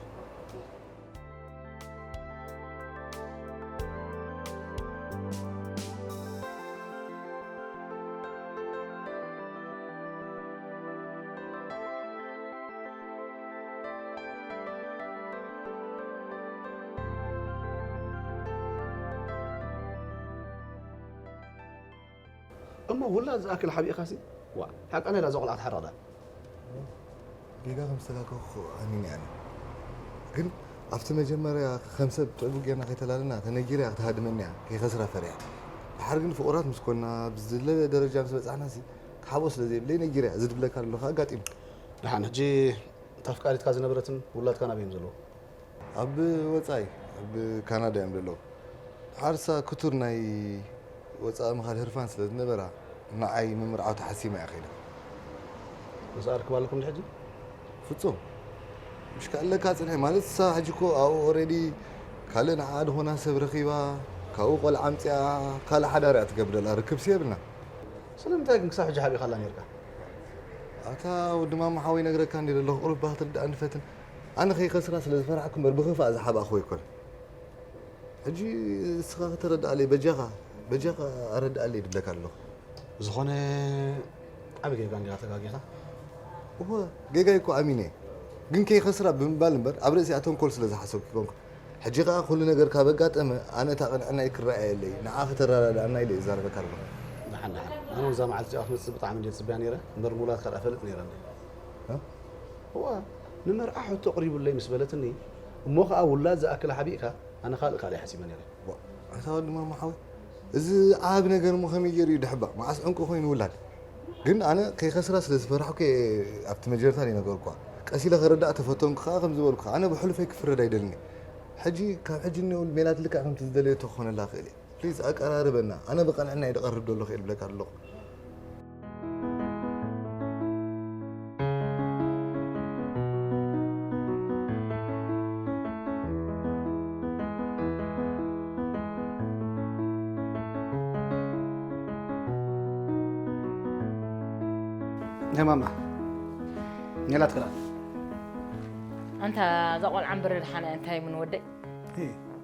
እሞ ውላድ ዝኣክል ሓቢእኻሲ ዋ ሓቀና ኢላ እዛ ቆልዓ ትሓርቕዳ ጌጋ ከም ዝተጋገኹ ኣሚነ ኣነ ግን ኣብቲ መጀመርያ ከም ሰብ ጥዕቡ ጌርና ከይተላለና ተነጊራ እያ ክትሃድመኒ እያ ከይከስራ ፈሪያ ድሓር ግን ፍቑራት ምስ ኮና ብዝድለ ደረጃ ምስ በጻሕና ሲ ክሓቦ ስለ ዘይብለይ ነጊራ እያ ዝድብለካ ኣሎ ከዓ ኣጋጢሙ ደሓን ሕጂ እታ ፍቃሪትካ ዝነበረትን ውላድካን ኣበይ እዮም ዘለዉ ኣብ ወጻኢ ኣብ ካናዳ እዮም ዘለዉ ሓርሳ ክቱር ናይ ወጻኢ ምኻድ ህርፋን ስለ ዝነበራ ንዓይ ምምርዓው ተሓሲማ እያ ከይዳ ምስኣ ርክብ ኣለኩም ድሕጂ ፍጹም ምሽ ከኣለካ ጽንሐ ማለት ሳ ሕጂ ኮ ኣብኡ ኦረዲ ካልእ ንዓ ድኾና ሰብ ረኺባ ካብኡ ቆልዓ ኣምጽኣ ካልእ ሓዳር እያ ትገብር ዘላ ርክብ የብልና ስለምንታይ ግን ክሳብ ሕጂ ሓቢእካላ ነርካ ኣታ ወዲ ማማ ሓወይ ነግረካ እንዲ ዘለኹ ቁሩብ ባህ ትርዳእ ንፈትን ኣነ ከይከስራ ስለ ዝፈራሕኩ እምበር ብኽፋእ ዝሓባእኹ ኣይኮነ ሕጂ እስኻ ከተረድኣለይ በጃኻ በጃኻ ኣረድኣለይ ድብለካ ኣለኹ ዝኾነ ዓብ ጌጋ እንዲኻ ተጋጊኻ እወ ጌጋ ይኮ ኣሚነ ግን ከይከስራ ብምባል እምበር ኣብ ርእሲኣ ተንኮል ስለ ዝሓሰብኩ ይኮንኩ ሕጂ ከዓ ኩሉ ነገር ካብ ኣጋጠመ ኣነ እታ ቅንዕናይ ክረኣየለይ ንዓ ከተረዳድኣና ኢለ ይዛረበካ ኣለኹ ደሓን ደሓን ኣነ እዛ መዓልቲ እዚኣ ክትመፅእ ብጣዕሚ እንደ ፅብያ ነይረ እምበር ምውላድ ካልኣ ፈልጥ ነይረ እዋ ንመርዓ ሕቶ ኣቕሪቡለይ ምስ በለትኒ እሞ ከዓ ውላድ ዝኣክል ሓቢእካ ኣነ ካልእ ካልእ ሓሲበ ነይረ ኣታ ወዲ ማማ ሓወይ እዚ ዓብ ነገር እሞ ከመይ ገይሩ እዩ ድሕባእ መዓስ ዕንቁ ኮይኑ ውላድ ግን ኣነ ከይከስራ ስለ ዝፈራሕኩ ኣብቲ መጀርታ ይነገርኳ ቀሲለ ከረዳእ ተፈተንኩ ከዓ ከም ዝበልኩ ኣነ ብሕሉፈይ ክፍረድ ኣይደልኒ ሕጂ ካብ ሕጂ እኒኦ ሜላት ልክዕ ከምቲ ዝደለየቶ ክኾነላ ክእል እየ ፕሊዝ ኣቀራርበና ኣነ ብቐንዕና እየ ዝቐርብ ዘለኹ እየ ዝብለካ ዘለኹ ማማ ሜላት ክዳ ኣንታ እዛ ቆልዓ እምበር ድሓና እንታይ ምን ወደይ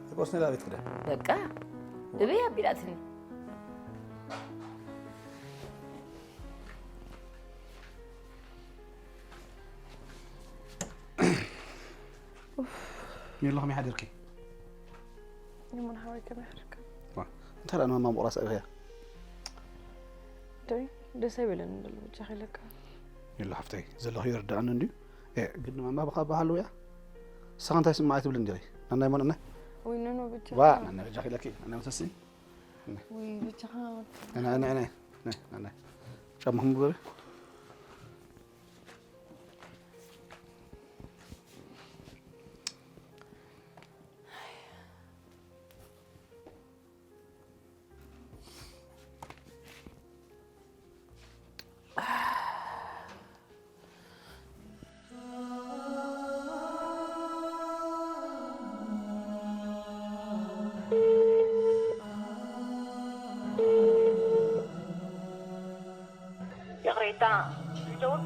ተቆስነ ዳቤት ክዳ በቃ እበይ ኣቢላትኒ ሜሎ ከመይ ሓደርኪ ይሙን ሓወይ ከመይ ሓደርካ እንታይ ደኣ ንማማ ምቑራስ ኣቢኸያ ደይ ደስ ኣይበለኒ ዘሎ ብቻ ከይለካ። የሎ ሓፍተይ ዘለኽዮ ይርዳእኒ እንድዩ። ኤ ግዲ ማማ ብካ በሃሉ እያ። ንስኻ እንታይ ስምዓይ ትብል እንዲኺ? ናናይ መን ናይ ወይ ኖኖ ብቻ ዋ ናናይ በጃ ኺለኪ ናናይ መተሲ ወይ ብቻ ናይ ናይ ናይ ናይ ናይ ጫማኹም ግበሪ። ይቕሬታ፣ ሕጂ እውን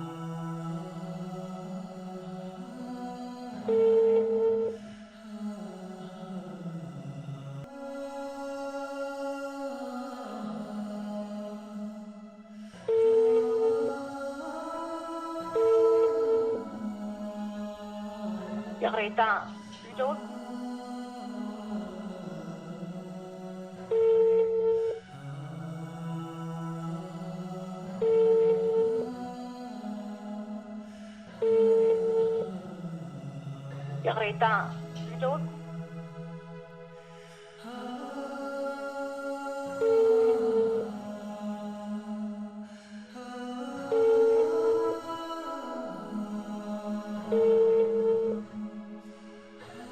ይቕሬታ፣ ሕጂ እውን ይቕሬታ፣ ሕጂ እውን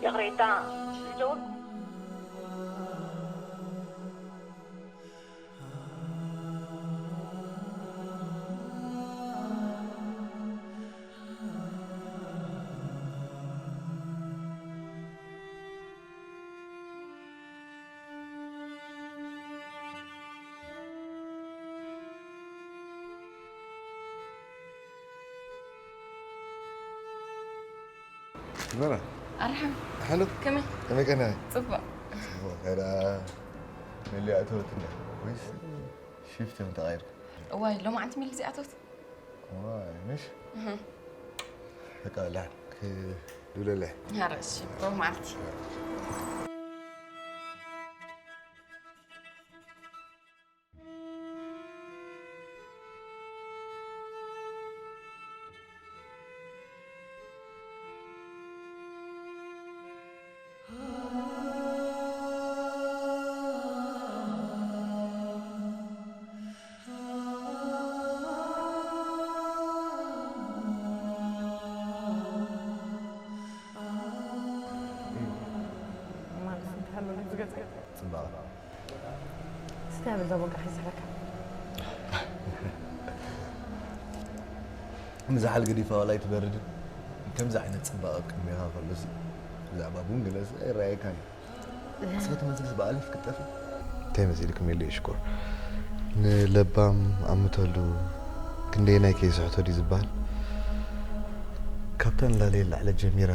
ይቕሬታ፣ ሕጂ እውን መራ ኣርሓም ሓሎ ከመይ ከመይ ከነ ጽቡቕ ከዳ መሊኣ እተወት እንዳ ወይስ ሽፍት እዮም ተቐይርካ እዋይ ሎማዓንቲ ሚሊ እዚኣቶት ዋይ ምሽ በቃ ላን ክድብለለ ሃረሽ ብሩህ መዓልቲ ማለት እንተሃለሉ ዝገጸ ፅባቐ ስታይ በዛ ቦጋ ሒዝሕለካ ምዝሓል ገዲፋ ዋላ ኣይትበርድን ከምዚ ዓይነት ፅባቐ ኣብ ቅድሜኻ ከሎሲ ብዛዕባ ቡን ገለስ ኣይረኣየካን እዩ ኣስፈት መዝግስ በኣለፍ ክጠፊ እንታይ መሲልክ ሜሉ ሽኮር ንለባም ኣምተሉ ክንደየናይ ከይስሕቶ ድዩ ዝበሃል ካብታ ንላለ ላዕለ ጀሚራ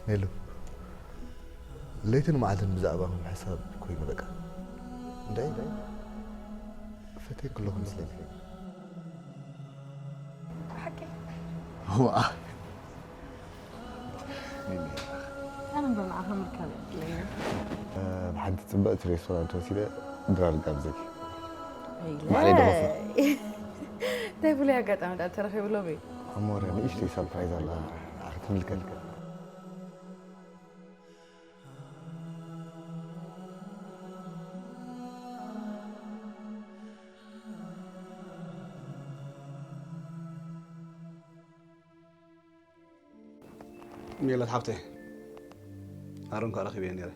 ሜሉ ለይትን መዓልትን ብዛዕባኹም ሕሳብ ኮይኑ በቃ እንታይ ፈትየኩ ኣለኹ መስለኒ ብሓቂ ዋእ ኣነ እምበር ንዓኻ ምርካብ እየ ዕድለኛ ኣብ ሓንቲ ፅብቕቲ ሬስቶራንት ወሲደ ድራር ጋብዘኪ ማዕረይ ደኸፍና እንታይ ፍሉይ ኣጋጣሚ ዳ ተረኺቡ ሎሚ ኣሞረ ንእሽተይ ሰርፕራይዝ ኣላ ንዓኺ ትምልከት ሜላት ሓብተይ ኣሮን ከዓ ረኺበ ነይረ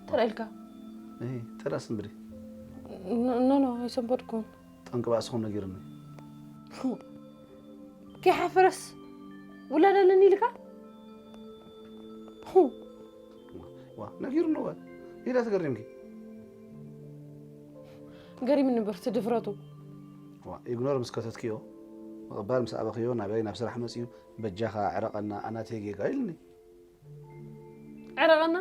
ተራኢልካ ተራ ስንብዲ ኖ ኖ ኣይሰንበድኩን ጠንቂ ባእስኹም ነጊርኒ ከይሓፈረስ ውላድ ኣለኒ ኢልካ ዋ ነጊርኒ ወ ኢላ ተገሪምኪ ገሪምኒ እምበር እቲ ድፍረቱ ዋ ኢግኖር ምስ ከተትክዮ ምቕባል ምስ ኣበኽዮ ናበይ ናብ ስራሕ መፅዩ በጃኻ ዕረቐና ኣናተይ ጌጋ ኢልኒ ዕረቐና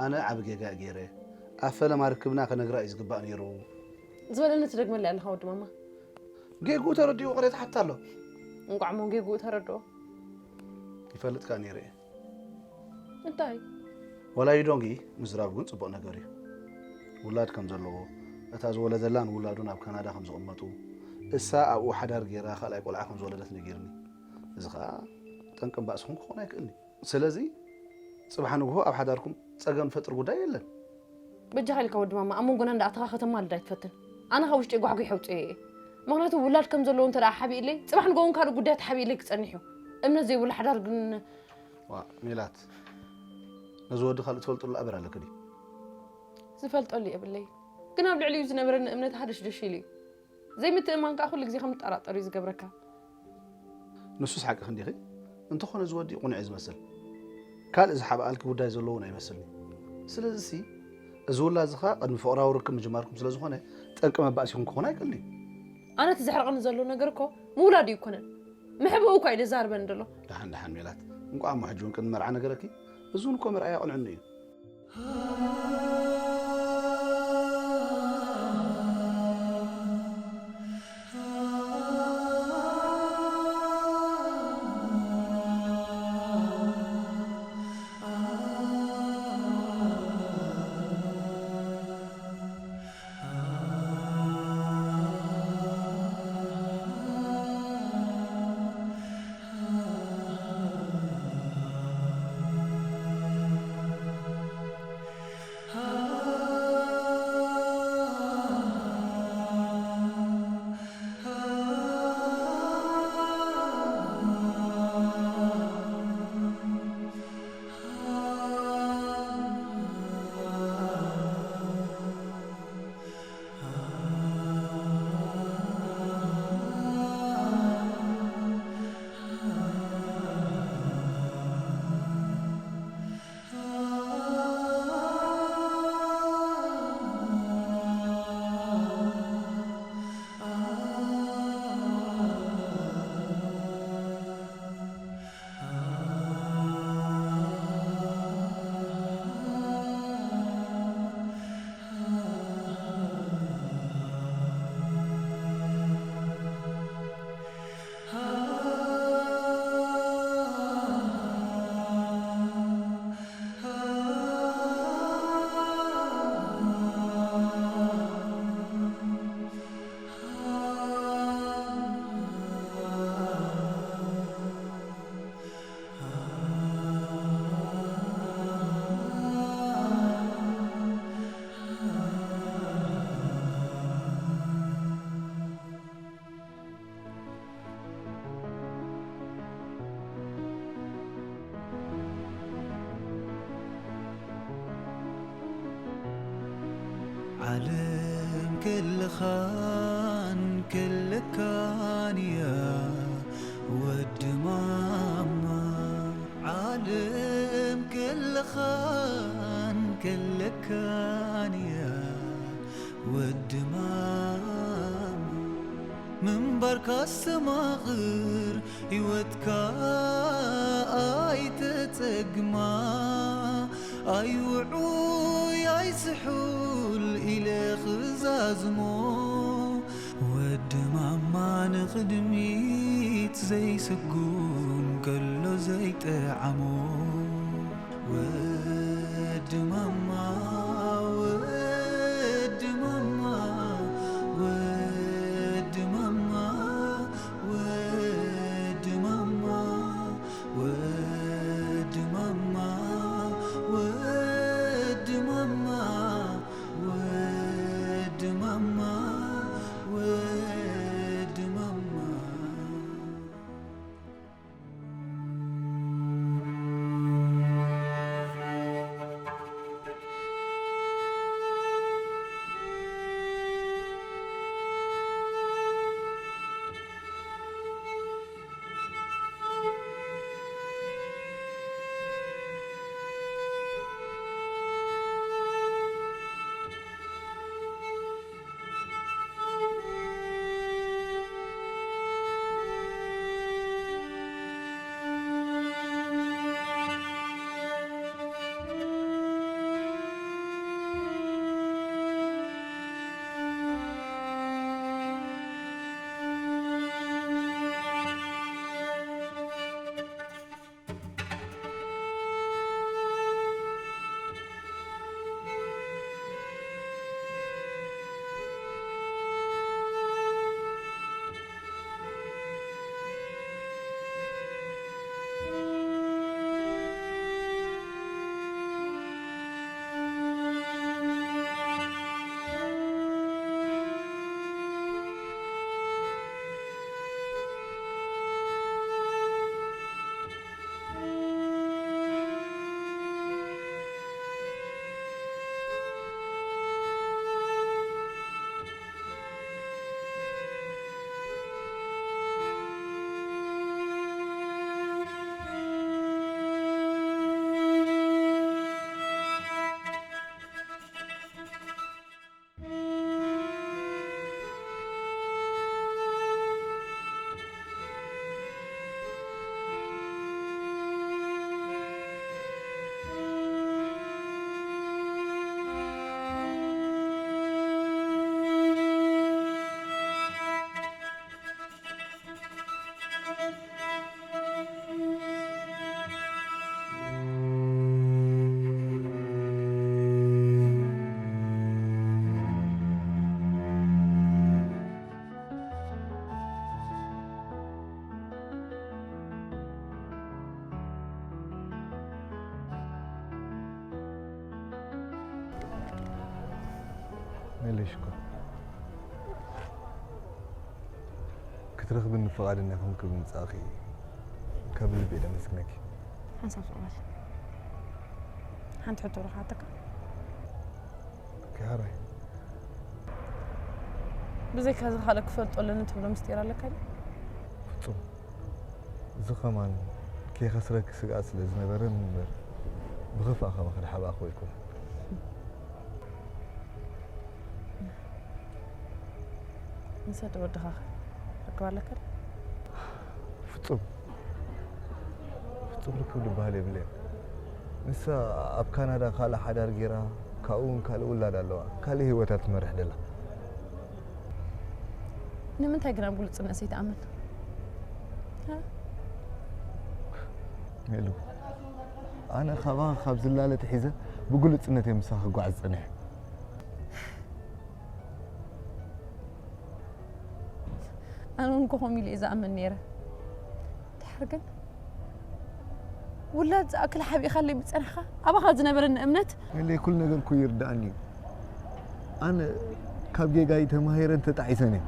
ኣነ ዓብ ጌጋ ገይረ ኣብ ፈለማ ርክብና ከነግራ እዩ ዝግባእ ነይሩ ዝበለኒ ትደግመለይ ኣለኻ ወዲ ማማ ጌግኡ ተረዲኡ ቅሬታ ሓታ ኣሎ እንቋዕ ሞ ጌግኡ ተረድኦ ይፈልጥ ከዓ ነይረ እየ እንታይ ወላ ዩ ዶንጊ ምዝራብ ግን ጽቡቕ ነገር እዩ። ውላድ ከም ዘለዎ፣ እታ ዝወለደላን ውላዱን ኣብ ካናዳ ከም ዝቕመጡ፣ እሳ ኣብኡ ሓዳር ገይራ ካልኣይ ቆልዓ ከም ዝወለደት ነጊርኒ። እዚ ኸኣ ጠንቂ እምባእ ስኹም ክኾን ኣይክእልን እዩ። ስለዚ ጽባሕ ንግሆ ኣብ ሓዳርኩም ጸገም ፈጥር ጉዳይ የለን። በጃኻ ኢልካ ወዲ ማማ ኣብ መንጎና እንዳኣተኻ ከተማልድ ኣይትፈትን። ኣነ ካብ ውሽጢ ጓሕጒሕ ኣውፅኦ እየ። ምክንያቱ ውላድ ከም ዘለዎ እንተ ደኣ ሓቢእለይ ጽባሕ ንግሆ እውን ካልእ ጉዳይ ተሓቢእለይ ክጸንሕ እዩ። እምነት ዘይብሉ ሓዳር ግን ዋ ሜላት፣ ነዚ ወዲ ካልእ ትፈልጥሉ ኣበር ኣለኪ ድዩ? ዝፈልጠሉ የብለይ። ግን ኣብ ልዕሊኡ ዝነበረኒ እምነት ሃደሽደሽ ኢሉ እዩ። ዘይምትእምማን ከዓ ኩሉ ግዜ ከም ትጠራጠር እዩ ዝገብረካ። ንሱስ ሓቅኺ እንዲኺ። እንተኾነ እዚ ወዲ ቁኑዕ እዩ ዝመስል። ካልእ ዝሓብኣልኪ ጉዳይ ዘለዎ እውን ኣይመስልኒ። ስለዚሲ እዚ ውላድ እዚ ኸኣ ቅድሚ ፍቕራዊ ርክብ ምጅማርኩም ስለ ዝኾነ ጠንቂ መባእሲኹም ክኾን ኣይክእልን እዩ። ኣነ እቲ ዘሕርቐኒ ዘሎ ነገር እኮ ምውላድ እዩ ኣይኮነን። ምሕብኡ እኳ እዩ ዘዛርበኒ ዘሎ። ደሓን ደሓን ሜላት፣ እንቋዕ እሞ ሕጂ እውን ቅድሚ መርዓ ነገረኪ። እዚ እውን እኮ ምርኣይ ኣቕንዕኒ እዩ። ዓለም ክልኻን ክልካን እያ ወዲ ማማ። ዓለም ክልኻን ክልካን እያ ወዲ ማማ። ምንባርካ ኣስተማቕር ህይወትካ ኣይተጸግማ። ኣይውዑይ ኣይስሑል ኢለ ክዛዝሞ። ወዲ ማማ ንቕድሚት ዘይስጉም ከሎ ዘይጠዓሞ። ወዲ ማማ፣ ወዲ ማማ፣ ወዲ ማማ፣ ወዲ ማማ፣ ወዲ ማማ፣ ወዲ ማማ፣ ወዲ ማማ፣ ወዲ ማማ። መለሽ እኮ ክትረኽብኒ ፍቓደኛ ከምኪ ብምምጻእኺ ካብ ልቢ እየ ደመስግነኪ። ሓንሳብ ስቕ በል። ሓንቲ ሕቶ ዶ ክሓተካ? ኪያራይ። ብዘይካ እዚ ካልእ ክፈልጦ ኣለኒ ትብሎ ምስጢር ኣለካ ድዩ? ፍጹም። እዚ ኸማን ከይኸስረኪ ስግኣት ስለ ዝነበረኒ እምበር፣ ብኽፋእ ኸማኺ ድሓብኣኺ ኣይኮንኩን። ንሰ ዶ ወድኻ ኸ ርክብ ኣለካ ድዩ? ፍጹም። ፍጹም ርክብ ዝበሃል የብለይን። ንሳ ኣብ ካናዳ ካልእ ሓዳር ገይራ፣ ካብኡ እውን ካልእ ውላድ ኣለዋ። ካልእ ህይወት እያ ትመርሕ ደላ። ንምንታይ ግን ኣብ ግሉጽነት ዘይትኣምን? ሃ? ሜሉ፣ ኣነ ካባኺ ካብ ዝላለ ኣትሒዘ ብግሉጽነት እየ ምሳኺ ክጓዓዝ ጸኒሐ። ኣነ እውን ከምኡ ኢለ እየ ዝኣምን ነይረ። ድሓር ግን ውላድ ዝኣክል ሓቢእካለይ ምጸናሕካ፣ ኣባኻ ዝነበረኒ እምነት። ሜለይ፣ ኩሉ ነገር እኮ ይርድኣኒ እዩ። ኣነ ካብ ጌጋይ ተማሂረን ተጣዒሰን እየ።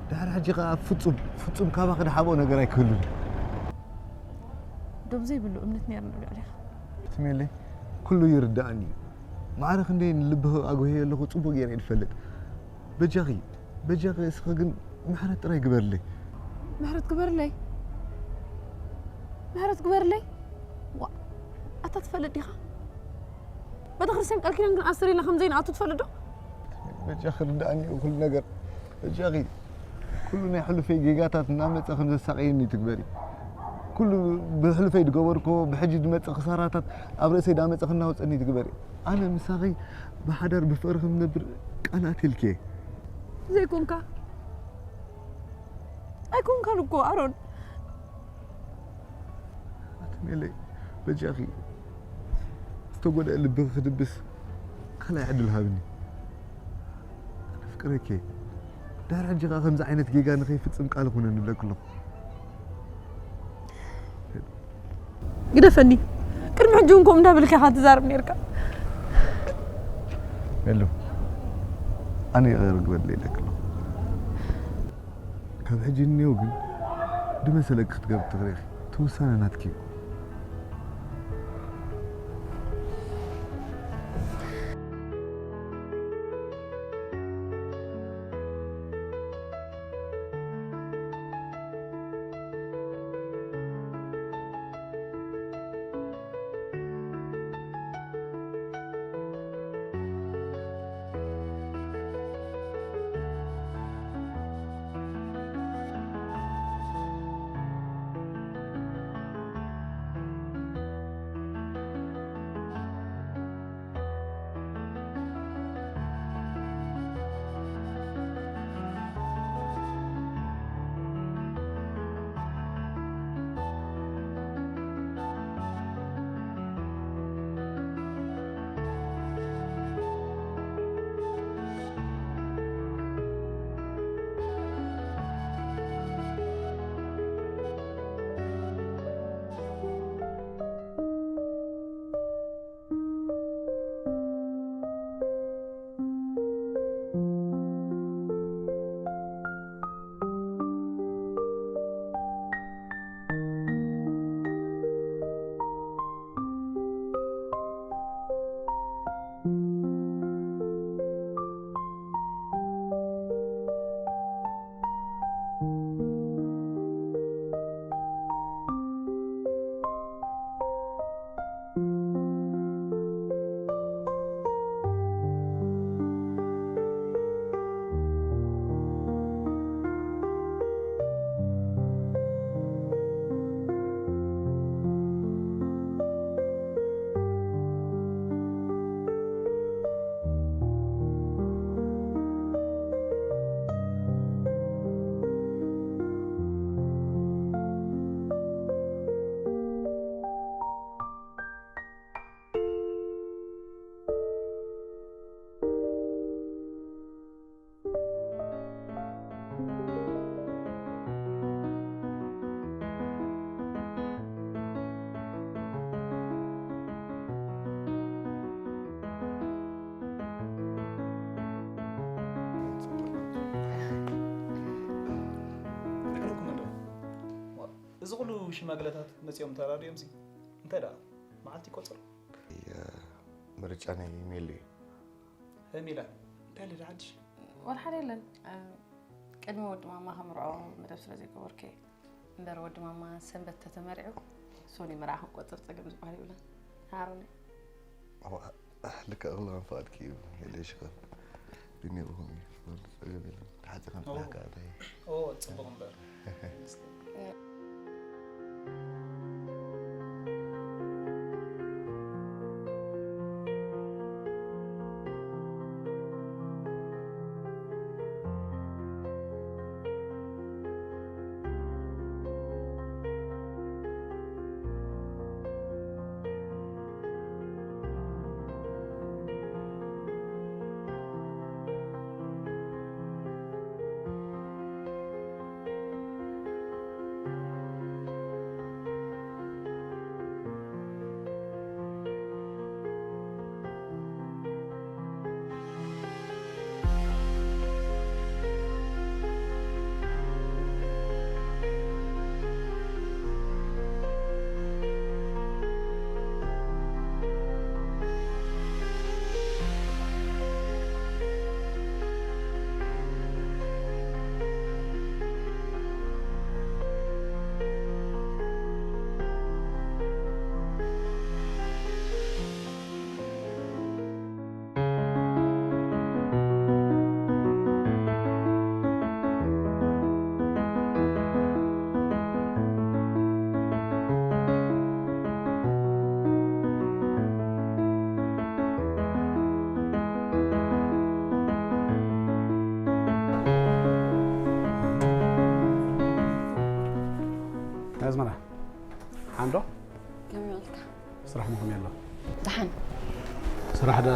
ድሓር ሕጂ ኸኣ ፍጹም፣ ፍጹም ካባኺ ድሓብኦ ነገር ኣይክህሉን እዩ። ዶብ ዘይብሉ እምነት ነይርኒ ኣብ ልዕሌኻ። ትሜለይ፣ ኩሉ ይርድኣኒ እዩ። ማዕረ ክንደይ ንልብኺ ኣጉህየ ኣለኹ ጽቡቕ ገይረ እየ ዝፈልጥ። በጃኺ፣ በጃኺ እስኺ ግን ምሕረት ጥራይ ግበርለይ። ምሕረት ግበርለይ? ምሕረት ግበርለይ? ዋ፣ ኣታ ትፈልጥ ዲኻ? ቤተክርስትያን ቃል ኪዳን ግን ኣሰር ኢልና ከም ዘይንኣቱ ትፈልጥ ዶ? በጃኺ ርድኣኒ እዩ ኩሉ ነገር። በጃኺ ኩሉ ናይ ሕሉፈይ ጌጋታት እናመጸ ከም ዘሳቕየኒ ትግበሪ። ኩሉ ብሕሉፈይ ዝገበርኮ ብሕጂ ዝመጸ ክሳራታት ኣብ ርእሰይ ዳመጸ ክናወጸኒ ትግበሪ። ኣነ ምሳኺ ብሓዳር ብፍቕሪ ከም ንነብር ቃል ኣትልኪ እየ። ዘይኮንካ ኣይኮንካን እኮ ኣሮን። ኣቲ ሜለይ፣ በጃኺ ዝተጎድአ ልብኺ ክድብስ ካልኣይ ዕድል ሃብኒ። ኣነ ፍቅረኪ እየ። ድሕሪ ሕጂ ኸኣ ከምዚ ዓይነት ጌጋ ንኸይፍጽም ቃል ኩነኒ እብለኪ ኣለኹ። ግደፈኒ። ቅድሚ ሕጂ እውን ከምኡ እንዳበልካ ኢኻ ትዛረብ ነይርካ። ሜሉ፣ ኣነ ይቕረ ግበርለይ ኢለኪ ኣለኹ። ካብ ሕጂ ንኔው ግን ድመሰለኪ ክትገብሪ ትኽእሊ ኢኺ። እቲ ውሳነ ናትኪ እዩ። ሽማግለታት መጺኦም ተራድዮም ሲ እንታይ ደኣ መዓልቲ ይቆጽር። ምርጫ ናይ ሜሉ እዩ። ሄሚላ እንታይ ልዳ ሓድሽ? ወላ ሓደ የለን። ቅድሚ ወዲ ማማ ከምርዖ መደብ ስለ ዘይገበርኩ እየ። እምበር ወዲ ማማ ሰንበት ተተመሪዑ ሶኒ መርዓ ክንቆጽር ጸገም ዝበሃል የብለን። ሃሮኒ ልክዕ ክለውን ፍቓድኪ እዩ። የለሽ ኸ ብኒኹም እዩ። ጸገም የለን። ተሓጺኻ ምጽናሕካ እንታይ ኦ ጽቡቕ እምበር። ኣዝመራ ሓንዶ ከመይ ዋልካ? ስራሕ ምኹም የሎ ደሓን ስራሕ ዳ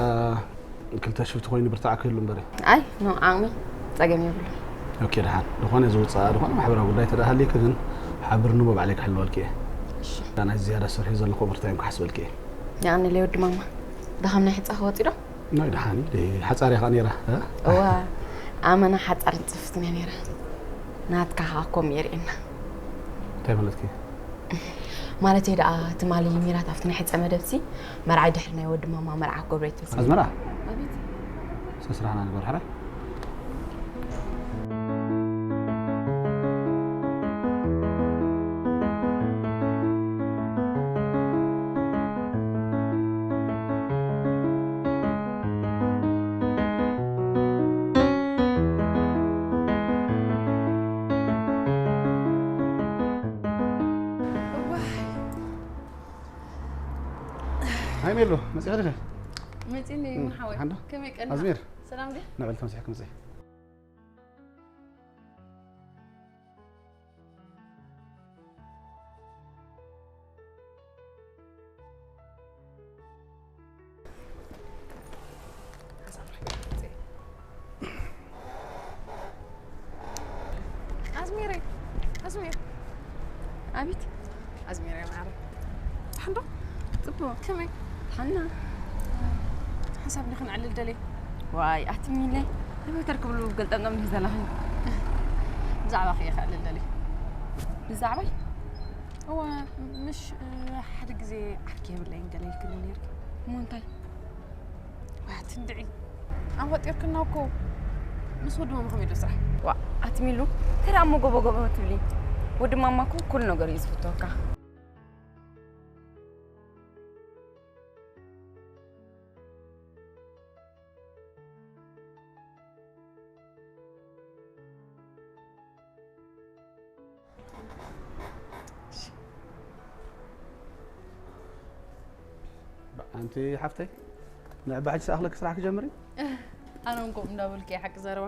ክልተ ሽፍቲ ኮይኑ ብርታዕ ክህሉ እምበሪ ኣይ ኖ ዓቕሚ ጸገም የብሉ ኦኬ ደሓን ዝኾነ ዝውፅኣ ዝኾነ ማሕበራዊ ጉዳይ ተደሃልይክ ግን ሓብርኒ ብባዕለይ ክሕልወልክ እየ ናይ ዝያዳ ሰርሒ ዘለኹ ብርታዮም ክሓስበልክ እየ ያኒ ለይ ወዲ ማማ ደኻም ናይ ሕፃ ክወፂ ዶ ናይ ደሓን ሓፃር እያ ከዓ ነይራ እዋ ኣመና ሓፃርን ፅፍትን እያ ነይራ ናትካ ከዓ ኮም የርእየና እንታይ ማለትክ ማለት ደኣ ትማሊ ሚራት ኣብቲ ናይ ሕፀ መደብሲ መርዓይ ድሕሪ ናይ ወዲ ማማ መርዓ ክገብሮ ይትብል ኣዝመራ ሰስራሕና ንበር ሕራይ ሃይ ሜሎ መፂኻ ዲኻ መፂኒ ምን ሓወይ ሓንዶ ከመይ ቀና ኣዝሚር ሰላም ዲ ንዕል ተምሲሕክ ምፅእ ኣዝሚረይ ኣዝሚር ኣቤት ኣዝሚረይ ማዕረ ሓንዶ ፅቡቅ ከመይ ሓና ሓሳብ ንክንዕልል ደልየ ዋይ ኣትሚለ ኣበይ ተርክብሉ ገልጠምጠም ዲህ ዘለኺ ብዛዕባ ክየ ክዕልል ደልየ ብዛዕባይ እወ ምሽ ሓደ ግዜ ዓርኪ የብለይን ገለ ኢልክኒ ነርኪ እሞ እንታይ ዋት እንድዒ ኣንፈጢርክና እኮ ምስ ወዲ ማማ ከመይ ዶ ስራሕ ዋ ኣትሚሉ እንታይ ደኣ እሞ ጎቦ ጎቦ ትብሊ ወዲ ማማ እኮ ኩሉ ነገሩ እዩ ዝፍትወካ ኣንቲ ሓፍተይ ንዕባ ሕጂ ሰኣኽለኪ ስራሕ ክጀምር እዩ ኣነ እውን ከምኡ እንዳበልኩ እየ ሓቂ ዘረባ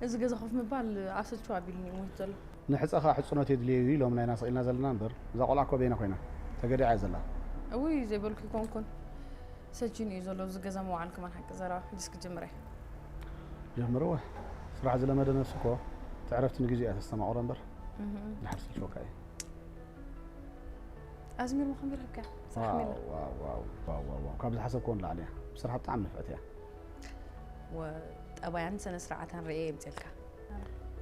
እዚ ገዛ ኮፍ ምባል ኣሰልችው ኣቢልኒ እዩ ሞይቱ ዘሎ ንሕፀኻ ሕፅኖት የድልዮ እዩ ኢሎም ናይና ስቕ ኢልና ዘለና እምበር እዛ ቆልዓ እኮ በይና ኮይና ተገዲዓ እያ ዘላ እውይ ዘይበልኩ ይኮንኩን ሰጅን እዩ ዘሎ እዚ ገዛ መዋዕል ከማን ሓቂ ዘረባ ሕጅስ ክጅምር እየ ጀምርዎ ስራሕ ዝለመደ ነብሲ እኮ ትዕረፍቲ ንግዜ እያ ተስተማቕሮ እምበር ድሓር ስልችወካ እዩ ኣዝሚር መኸም ይረብካ ካብ ዝሓሰብክዎ ንላዕሊ እያ ብስራሕ ብጣዕሚ ንፍዕቲ እያ ጠባያን ስነ ስርዓታን ርእየ የምፅልካ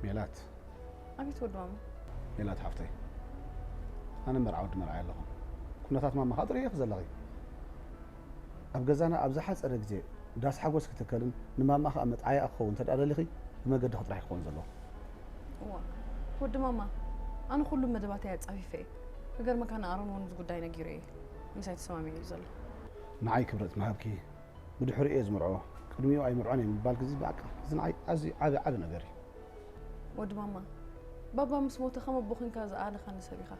ሜላት ኣቤት ወዲ ማማ ሜላት ሓፍተይ ኣነ መርዓ ወዲ መርዓ ኣለኹ። ኩነታት ማማ ከዓ ትርእዮ ዘለኺ። ኣብ ገዛና ኣብ ዝሓጸረ ግዜ ዳስ ሓጎስ ክትከልን ንማማ ከዓ መጥዓያ ክኸውን እንተ ደኣ ደሊኺ ብመገዲ ጥራሕ ክኸውን ዘለዎ። እዋ፣ ወዲ ማማ፣ ኣነ ኩሉ መደባተይ ኣጻፊፈ እየ። ክገርመካ ንኣሮን እውን እዚ ጉዳይ ነጊሩ እየ። ምሳይ ተሰማሚዑ እዩ ዘሎ። ንዓይ ክብረት ምሃብኪ ብድሕሪኡ እየ ዝምርዖ፣ ቅድሚኡ ኣይምርዖን እየ ምባል ግዚ ብኣቃ፣ እዚ ንዓይ ኣዝዩ ዓቢ ዓቢ ነገር እዩ። ወዲ ማማ፣ ባባ ምስ ሞተ ከም ኣቦ ኮንካ ዝኣለኻኒ ሰብ ኢኻ።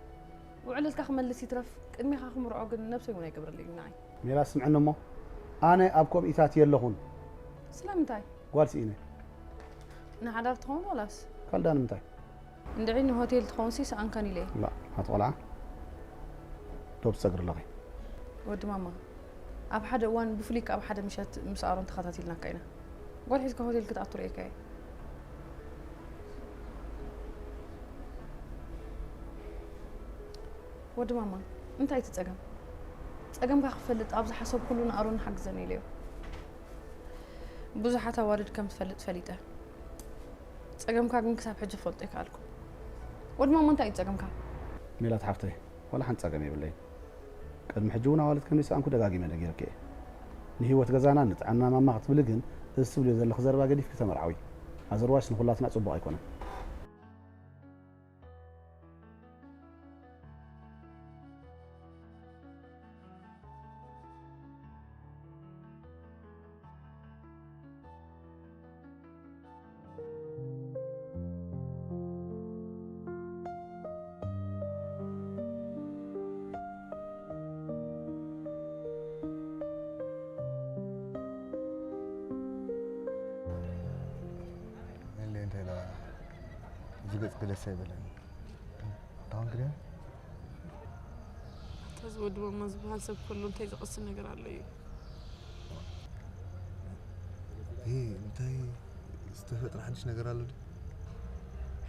ውዕለትካ ክመልስ ይትረፍ፣ ቅድሚኻ ክምርዖ ግን ነብሰይ እውን ኣይገብረለይን ንዓይ። ሜላት ስምዕኒ እሞ፣ ኣነ ኣብ ከምኢታት የለኹን። ስለምንታይ? ጓል ስኢነ። ንሓዳር ትኸውን ዋላስ? ካልዳ ንምንታይ? እንድዒ ንሆቴል ትኸውን ሲ ሰኣንካን ኢለ እየ። ላ፣ ኣቲ ቆልዓ፣ ዶ ትሰግሪ ኣለኺ? ወዲ ማማ፣ ኣብ ሓደ እዋን ብፍሉይ ከኣ ኣብ ሓደ ምሸት ምስ ኣሮን ተኸታቲልናካ ኢና። ጓል ሒዝካ ሆቴል ክትኣቱ ርእየካ እየ። ወዲ ማማ፣ እንታይ እቲ ጸገም? ጸገምካ ክፈልጥ ኣብ ዝሓሰብኩሉ ንኣሮን ንሓግዘኒ ኢለዮ። ብዙሓት ኣዋልድ ከም ትፈልጥ ፈሊጠ። ጸገምካ ግን ክሳብ ሕጂ ክፈልጦ ኣይከኣልኩ። ወዲ ማማ እንታይ እዩ ጸገምካ? ሜላት ሓፍተይ፣ ዋላ ሓንቲ ጸገም የብለይን። ቅድሚ ሕጂ እውን ኣዋልድ ከም ዝሰኣንኩ ደጋጊመ ነጊረኪ እየ። ንህይወት ገዛና ንጥዕና ማማ ክትብሊ ግን እዚ ትብልዮ ዘለኺ ዘረባ ገዲፍኪ ተመርዓዊ። ኣዘርዋይስ ንኹላትና ጽቡቕ ኣይኮነን። መለይ እንታይ ኢላ? እዚ ገጽ ገለስ ኣይበለን። እንታይ ግን? እታ እዚ ወዲ ማማ ዝበሃል ሰብ ከሎ እንታይ ዝቐስን ነገር ኣሎ እዩ? ይሄ እንታይ ዝተፈጥረ ሓድሽ ነገር ኣሎ ድዩ?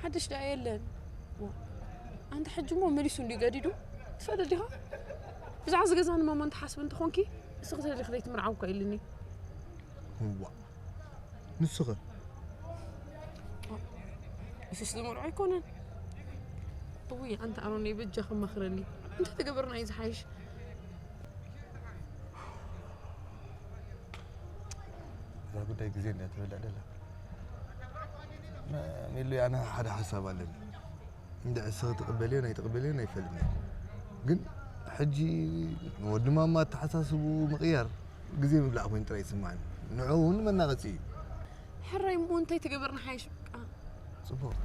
ሓድሽ ደኣ የለን። ዋ፣ ኣንታ ሕጂ እሞ መሊሱ እንድዩ ገዲዱ። ትፈልጥ ዲኻ? ብዛዕባ እዚ ገዛ ንማማ እንትሓስብ እንተኾንኪ፣ እስኺ ተደሊኺ ዘይትምርዓዊ እኳ ኢልኒ። እዋ፣ ንሱ ኸ? ንሱስ ዝመርዖ ኣይኮነን። እውይ፣ ኣንታ ኣሮነይ፣ በጃኺ መኽረኒ። እንታይ ተገበርና እዩ ዝሓይሽ? እዛ ጉዳይ ግዜ እንድያ ትበልዕ ደላ። መ-፣ ሜሉ፣ ኣነ ሓደ ሓሳብ ኣለኒ። እንድዒ እስኺ ትቕበልዮን ኣይትቕበልዮን ኣይፈልጥን እየ። ግን ሕጂ ንወዲ ማማ ኣተሓሳስብኡ ምቕያር ግዜ ምብላዕ ኮይኑ ጥራይ ይስምዓኒ። ንዕኡ እውን መናቐጺ እዩ። ሕራይ እሞ እንታይ ተገበርና ሓይሽ በቃ። ጽቡቕ።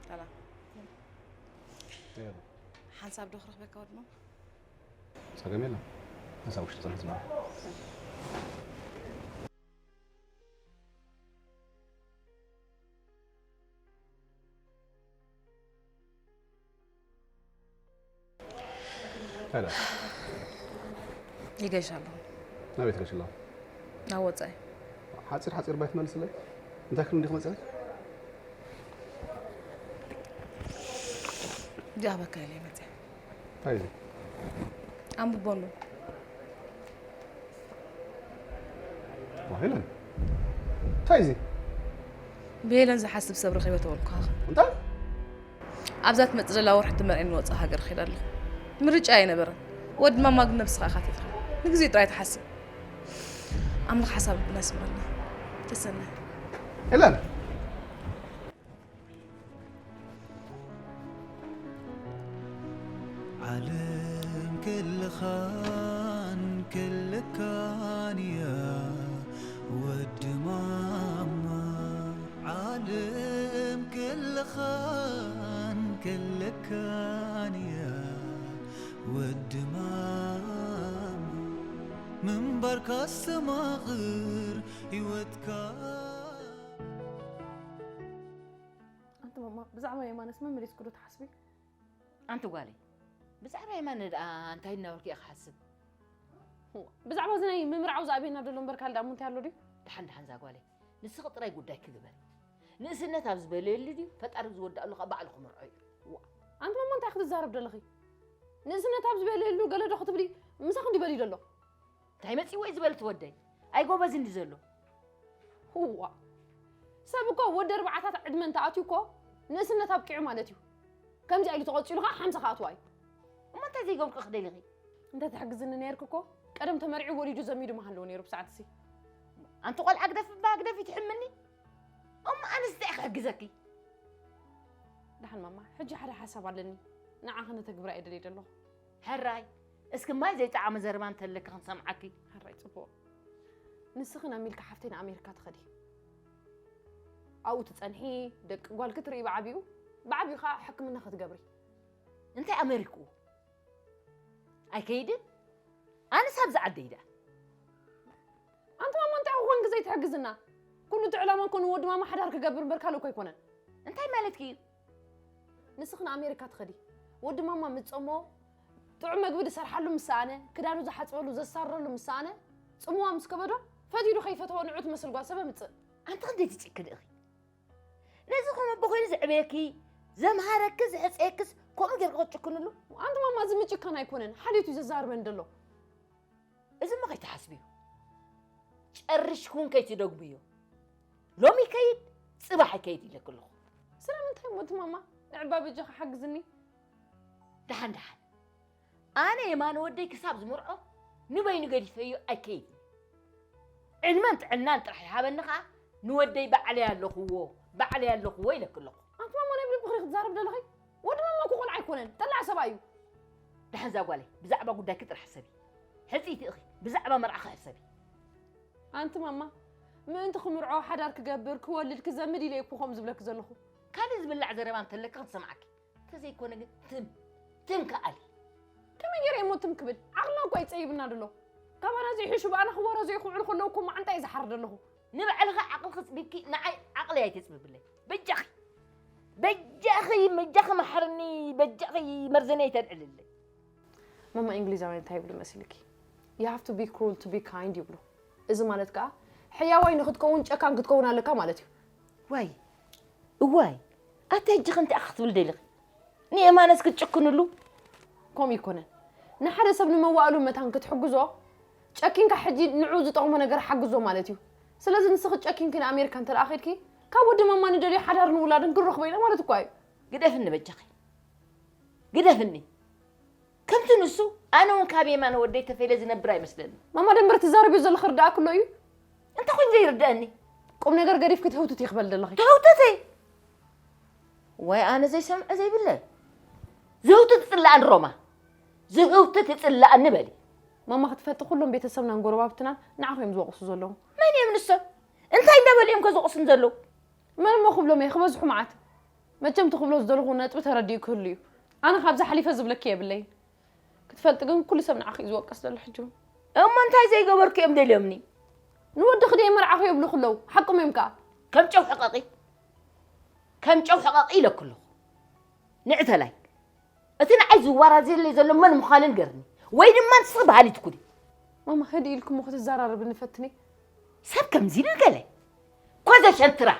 ሰላም። ሓንሳብ ዶ ክረኽበካ ወድሞ? ጸገም የለን። ምሳብ ውሽጢ ጽንሕ ዝበሃል። ሄሎ። ይገሽ ኣለኹ። ናበይ ትገሽ ኣለኹ? ናብ ወጻኢ። ሓጺር ሓጺር ባይ ትመልስለይ? እንታይ ክብል እንዲኹ መጺኣ? ዲኣ በካ ኢለ መጺኣ። እንታይ እዩ? ኣንብቦ ኣሎ። ዋ፣ ሄለን። እንታይ እዩ? ብሄለን ዝሓስብ ሰብ ረኺበ ተበልኩኻ። እንታይ? ኣብዛ ትመጽእ ዘላ ወርሒ ትመርዕኒ ንወጻኢ ሃገር ክኸይድ ኣለኹ። ምርጫ ኣይነበረን። ወዲ ማማ ግን ነብስኻ ኢኻ ትትኻ። ንግዜ ጥራይ ትሓስብ። ኣምላኽ ሓሳብ ልብና ይስምረልና። ተሰናይ። ሄለን። ዓለም ክልኻን ክልካን እያ ወዲ ማማ። ዓለም ክልኻን ክልካን እያ ወዲ ማማ። ምንባርካ ኣስተማቕር ህይወትካ። ኣንቲ ማማ ብዛዕባ የማነስ መመሊስኩ ዶ ትሓስቢ? ኣንቲ ጓለይ፣ ብዛዕባ የማነ ደኣ እንታይ እናበልኩ እየ ክሓስብ? ብዛዕባ እዚ ናይ ምምርዓው ዝኣብየና ዘሎ እምበር ካልእ ደኣ እሞ እንታይ ኣሎ ድዩ? ደሓን ደሓን እዛ ጓለይ፣ ንስኺ ጥራይ ጉዳይኪ ግበሪ። ንእስነት ኣብ ዝበለየሉ ድዩ ፈጣሪ ዝወዳእሉ ከኣ ባዕሉ ክምርዖ እዩ። ኣንቲ ማማ እንታይ ክትዛረብ ደለኺ? ንእስነት ኣብ ዝበለየሉ ገለ ዶ ክትብሊ ምሳኺ እንዲ በልዩ ደሎ? እንታይ መፂዎ እዩ ዝበልቲ ወደይ? ኣይጎበዝን ድዩ ዘሎ? እዋ ሰብ እኮ ወዲ ኣርባዓታት ዕድመ እንተኣትዩ እኮ ንእስነት ኣብቂዑ ማለት እዩ። ከምዚኣ ኢሉ ተቐፂሉ ከዓ ሓምሳ ክኣትዋ እዩ። እሞ እንታይ ዘይገብርኩ ክደሊኺ? እንተትሕግዝኒ ነይርክ እኮ ቀደም ተመሪዑ ወሊዱ ዘሚዱ ምሃለዎ ነይሩ ብሰዓትሲ። ኣንቲ ቆልዓ ግደፍ እባ ግደፍ ይትሕምኒ። እሞ ኣነስ እንታይ ክሕግዘኪ? ደሓን ማማ ሕጂ ሓደ ሓሳብ ኣለኒ። ንዓ ከነተግብራ እየ ደልየ ደለኹ። ሕራይ እስኪ ማይ ዘይጠዓመ ዘረባ እንተለኪ ክንሰምዓኪ። ሕራይ ፅቡቕ። ንስኽን ኣሚልካ ሓፍተይ ንኣሜሪካ ትኸዲ። ኣብኡ ትፀንሒ፣ ደቂ ጓልኪ ትርኢ ብዓብኡ፣ ብዓብኡ ከዓ ሕክምና ክትገብሪ። እንታይ ኣመሪክዎ? ኣይከይድን። ኣነስ ኣብዚ ዓደይ ደኣ። ኣንቲ ማማ እንታይ ኮንክ ዘይትሕግዝና? ኩሉ እቲ ዕላማ እኮ ንወዲ ማማ ሓዳር ክገብር እምበር ካልእ እኮ ኣይኮነን። እንታይ ማለትኪ እዩ? ንስኽን ኣሜሪካ ትኸዲ። ወዲ ማማ ምስ ፀሞ ጥዑም መግቢ ዝሰርሓሉ ምስ ሰኣነ፣ ክዳኑ ዝሓፅበሉ ዘሳርረሉ ምስ ሰኣነ፣ ፅምዋ ምስ ከበዶ ፈቲዱ ከይፈተወ ንዑ ትመስል ጓል ሰብ ኣምፅእ። ኣንቲ ክንደይ ትጭክን ኢኺ? ነዚ ከም ኣቦ ኮይኑ ዘዕበየኪ፣ ዘምሃረኪ፣ ዘሕፀየክስ ከምኡ ጌርኪ ክትጭክንሉ? ኣንቲ ማማ እዚ ምጭካን ኣይኮነን፣ ሓልዮት እዩ ዘዛርበኒ ዘሎ። እዚ እሞ ከይትሓስብዮ። ጨሪሽኪ እውን ከይትደግምዮ። ሎሚ ይከይድ፣ ፅባሕ ይከይድ ኢለኪ ኣለኹ። ስለምንታይ እሞ እቲ ማማ ንዕባ በጃኺ ሓግዝኒ። ደሓን ደሓን። ኣነ የማነ ወደይ ክሳብ ዝምርዖ ንበይኑ ገዲፈዮ ኣይከይድን። ዕድመን ጥዕናን ጥራሕ ይሃበኒ ኸዓ ንወደይ ባዕለይ ኣለኹዎ፣ ባዕለይ ኣለኹዎ ኢለኪ ኣለኹ። ኣንቲ ማማ ናይ ብልቢ ኽሪ ክትዛረብ ደለኺ? ወዲ ማማ እኮ ቆልዓ ኣይኮነን፣ ጠላዕ ሰብኣይ እዩ። ደሓን እዛ ጓለይ ብዛዕባ ጉዳይኪ ጥራሕ ሕሰቢ። ሕፅይቲ ኢኺ፣ ብዛዕባ መርዓኺ ሕሰቢ። ኣንቲ ማማ ምእንቲ ክምርዖ፣ ሓዳር ክገብር፣ ክወልድ፣ ክዘምድ ኢለ እኮ ከምኡ ዝብለኪ ዘለኹ። ካልእ ዝብላዕ ዘረባ እንተለኪ ክሰምዓኪ። እንተዘይኮነ ግን ትም ትም ከኣሊ። ከመይ ገይረ እየ እሞ ትም ክብል? ዓቕልና እኮ እዩ ፀይብና ደሎ። ካባና ዘይሕሹ ብኣና ክወረዙ እየ ክውዕሉ ከለዉ እኮ መዓንጣ እየ ዝሓርድ ኣለኹ። ንባዕልኺ ዓቕሊ ክፅቢብኪ ንዓይ ዓቕሊ ኣይተፅብብለይ። በጃኺ በጃኺ በጃኺ መሓርኒ በጃኺ መርዘኒ ኣይተልዕልለይ። ማማ እንግሊዛውያን እንታይ ይብሉ መሲልኪ? You have to be cruel to be kind ይብሉ። እዚ ማለት ከዓ ሕያዋይ ንክትከውን ጨካን ክትከውን ኣለካ ማለት እዩ። ዋይ እዋይ ኣቲ ሕጂ ከምቲ ክትብል ደሊኺ ንየማነስ ክትጭክንሉ? ከምኡ ይኮነን። ንሓደ ሰብ ንመዋእሉ መታን ክትሕግዞ ጨኪንካ ሕጂ ንዑ ዝጠቕሞ ነገር ሓግዞ ማለት እዩ። ስለዚ ንስኺ ጨኪንኪ ንኣሜሪካ እንተ ደኣ ከድኪ ካብ ወዲ ማማ ንደልዮ ሓዳርን ውላድን ክንረኽቦ ኢና ማለት እኳ እዩ። ግደፍኒ በጃኺ ግደፍኒ። ከምቲ ንሱ ኣነ እውን ካብ የማነ ወደይ ተፈይለ ዝነብር ኣይመስለኒ። ማማ ደንበር ትዛረብዮ ዘለኺ ርዳእኪ ኣሎ እዩ። እንታይ ኮይኑ ዘይርደኣኒ? ቁም ነገር ገዲፍኪ ትህውትት ይኽበል ዘለኺ። ትህውትት? ወይ ኣነ ዘይሰምዐ ዘይብለ ዝህውትት ይፅላኣኒ ሮማ ዝህውትት ይፅላኣኒ በሊ። ማማ ክትፈልጢ ኩሎም ቤተሰብናን ጎረባብትናን ንዓኺ እዮም ዝወቕሱ ዘለዉ። መን እዮም ንሶም? እንታይ እንዳበሉ እዮም ከዝቕሱን ዘለዉ? መን እሞ ክብሎም እየ ክበዝሑ መዓት። መቸም እቲ ክብሎ ዝደለኹ ነጥቢ ተረዲኡ ክህሉ እዩ። ኣነ ካብዚ ሓሊፈ ዝብለኪ የብለይን። ክትፈልጢ ግን ኩሉ ሰብ ንዓኺ እዩ ዝወቅስ ዘሎ ሕጂ እውን። እሞ እንታይ ዘይገበርኩ እዮም ደልዮምኒ? ንወድኺ ደይመርዓኹ የብሉኺ ኣለዉ። ሓቆም እዮም ከኣ። ከም ጨው ሕቐቒ። ከም ጨው ሕቐቒ ኢለኪ ኣለኹ። ንዕተላይ። እቲ ንዓይ ዝዋራዘለይ ዘሎ መን ምዃኑ ንገርኒ። ወይ ድማ ንስኺ በሃሊት ኩኒ። ማማ ህድእ ኢልኪ እሞ ክትዘራረብኒ ፈትኒ። ሰብ ከምዚ ኢሉ ገለ። ኮዘ ሸንትራ።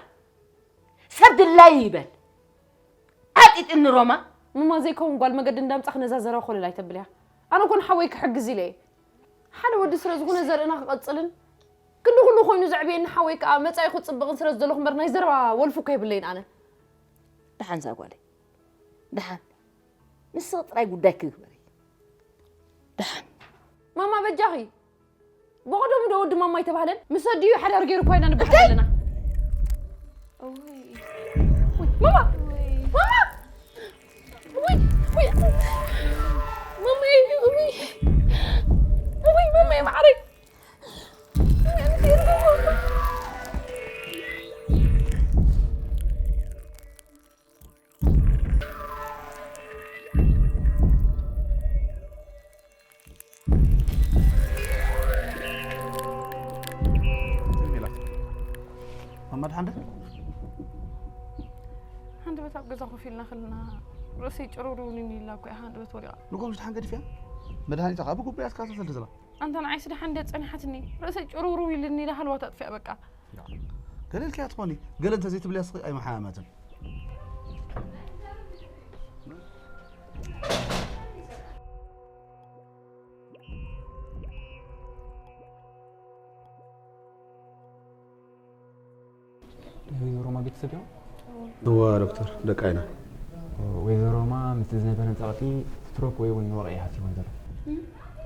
ሰብ ድላዩ ይበል። ዓጢጥኒ ሮማ። ማማ ዘይከውን ጓል መገዲ እንዳምጻኺ ነዛ ዘረባ ኮለል ኣይተብልያ። ኣነ እኮ ንሓወይ ክሕግዝ ኢለ እየ። ሓደ ወዲ ስለ ዝኾነ ዘርእና ክቐጽልን ክንዲ ኩሉ ኮይኑ ዘዕብየኒ ሓወይ ከኣ መጻኢ ክጽብቕን ስለ ዝደለኹ እምበር ናይ ዘረባ ወልፊ እኮ የብለይን ኣነ። ደሓን እዛ ጓለይ ደሓን ንስኺ ጥራይ ጉዳይኪ ግበሪ። ደሓን ማማ በጃኺ ብቐደሙ ዶ ወዲ ማማ ኣይተባህለን? ምስ ኣዲኡ ሓዳር ገይሩ እኳ ኢና ንበሃል ኣለና። ማማ! ማማ! ውይ! ውይ! ማማየ! ውይ! ውይ! ማማየ መዓረይ! ማማ ድሓን ዶ? ሓንደበት ኣብ ገዛ ኮፍ ኢልና ከለና ርእሰይ ጭርውርው ኢሉኒ ኢላ እኮ እያ ሓንደበት ወዲቓ። ንጎምሽ ድሓን ገዲፍያ? መድሃኒታ ካብ ብጉባኤ ኣትካታተል ዘላ። ኣንታ ንዓይስ ድሓን እንደ ጸኒሓትኒ ርእሰይ ጭርውርው ኢሉኒ ኢላ ሃልዋታ ኣጥፊኣ በቃ። ገለ ኢልክያ ትኾኒ፣ ገለ እንተዘይትብልያ ስኺ ኣይመሓመመትን። ናይ ወይዘሮ ሮማ ቤተሰብ እዮም? እዋ ዶክተር፣ ደቃ ኢና። ወይዘሮ ሮማ ምስቲ ዝነበረን ጸቕጢ ስትሮክ ወይ እውን ወቕዒ ሓሲቦም ዘሎ።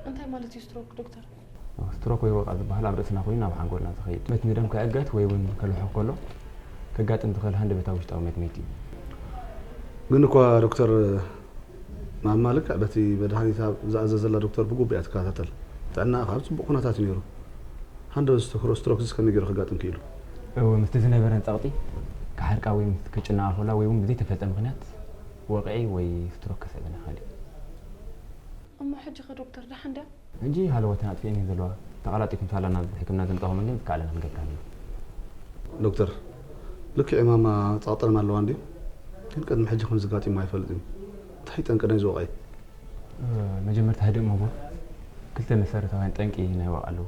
እንታይ ማለት እዩ ስትሮክ ዶክተር? ስትሮክ ወይ ወቕዒ ዝበሃል ኣብ ርእስና ኮይኑ ናብ ሓንጎልና ዝኸይድ መትኒ ደም ክዕገት ወይ እውን ክልሖ ከሎ ከጋጥም ዝኽእል ሃንደበታዊ ውሽጣዊ መትኒት እዩ። ግን እኳ ዶክተር ማማ ልክዕ በቲ መድሃኒታ ዝኣዘዘላ ዶክተር ብግቡእ እያ ትከታተል። ጥዕናኣ ከዓ ኣብ ፅቡቕ ኩነታት እዩ ነይሩ። ሃንደበት ስትሮክ ስትሮክስ ከመይ ገይሩ ከጋጥም ክኢሉ? እወ ምስቲ ዝነበረን ፀቕጢ ክሓርቃ ወይ ምስ ክጭነቓ ከላ ወይ እውን ብዘይተፈልጠ ምኽንያት ወቕዒ ወይ ስትሮክ ከስዕበና ይኽእል እዩ። እሞ ሕጂ ኸ ዶክተር ደሓን ድያ? ሕጂ ሃለዋተን ኣጥፊአን እየን ዘለዋ። ተቐላጢፉ እንተሃለና ናብ ሕክምና ዘምጠኹ መንገድ ዝከኣለና ክንገብር ኣለና። ዶክተር፣ ልክዕ ማማ ጸቕጢ ደም ኣለዋ እንድዩ? ግን ቅድሚ ሕጂ ከምዚ ኣጋጢሙ ኣይፈልጥን እዩ። እንታይ እዩ ጠንቂ ናይዚ ወቕዒ? መጀመርታ ህድእ እሞ ክልተ መሰረታውያን ጠንቂ ናይ ወቕዒ ኣለዉ።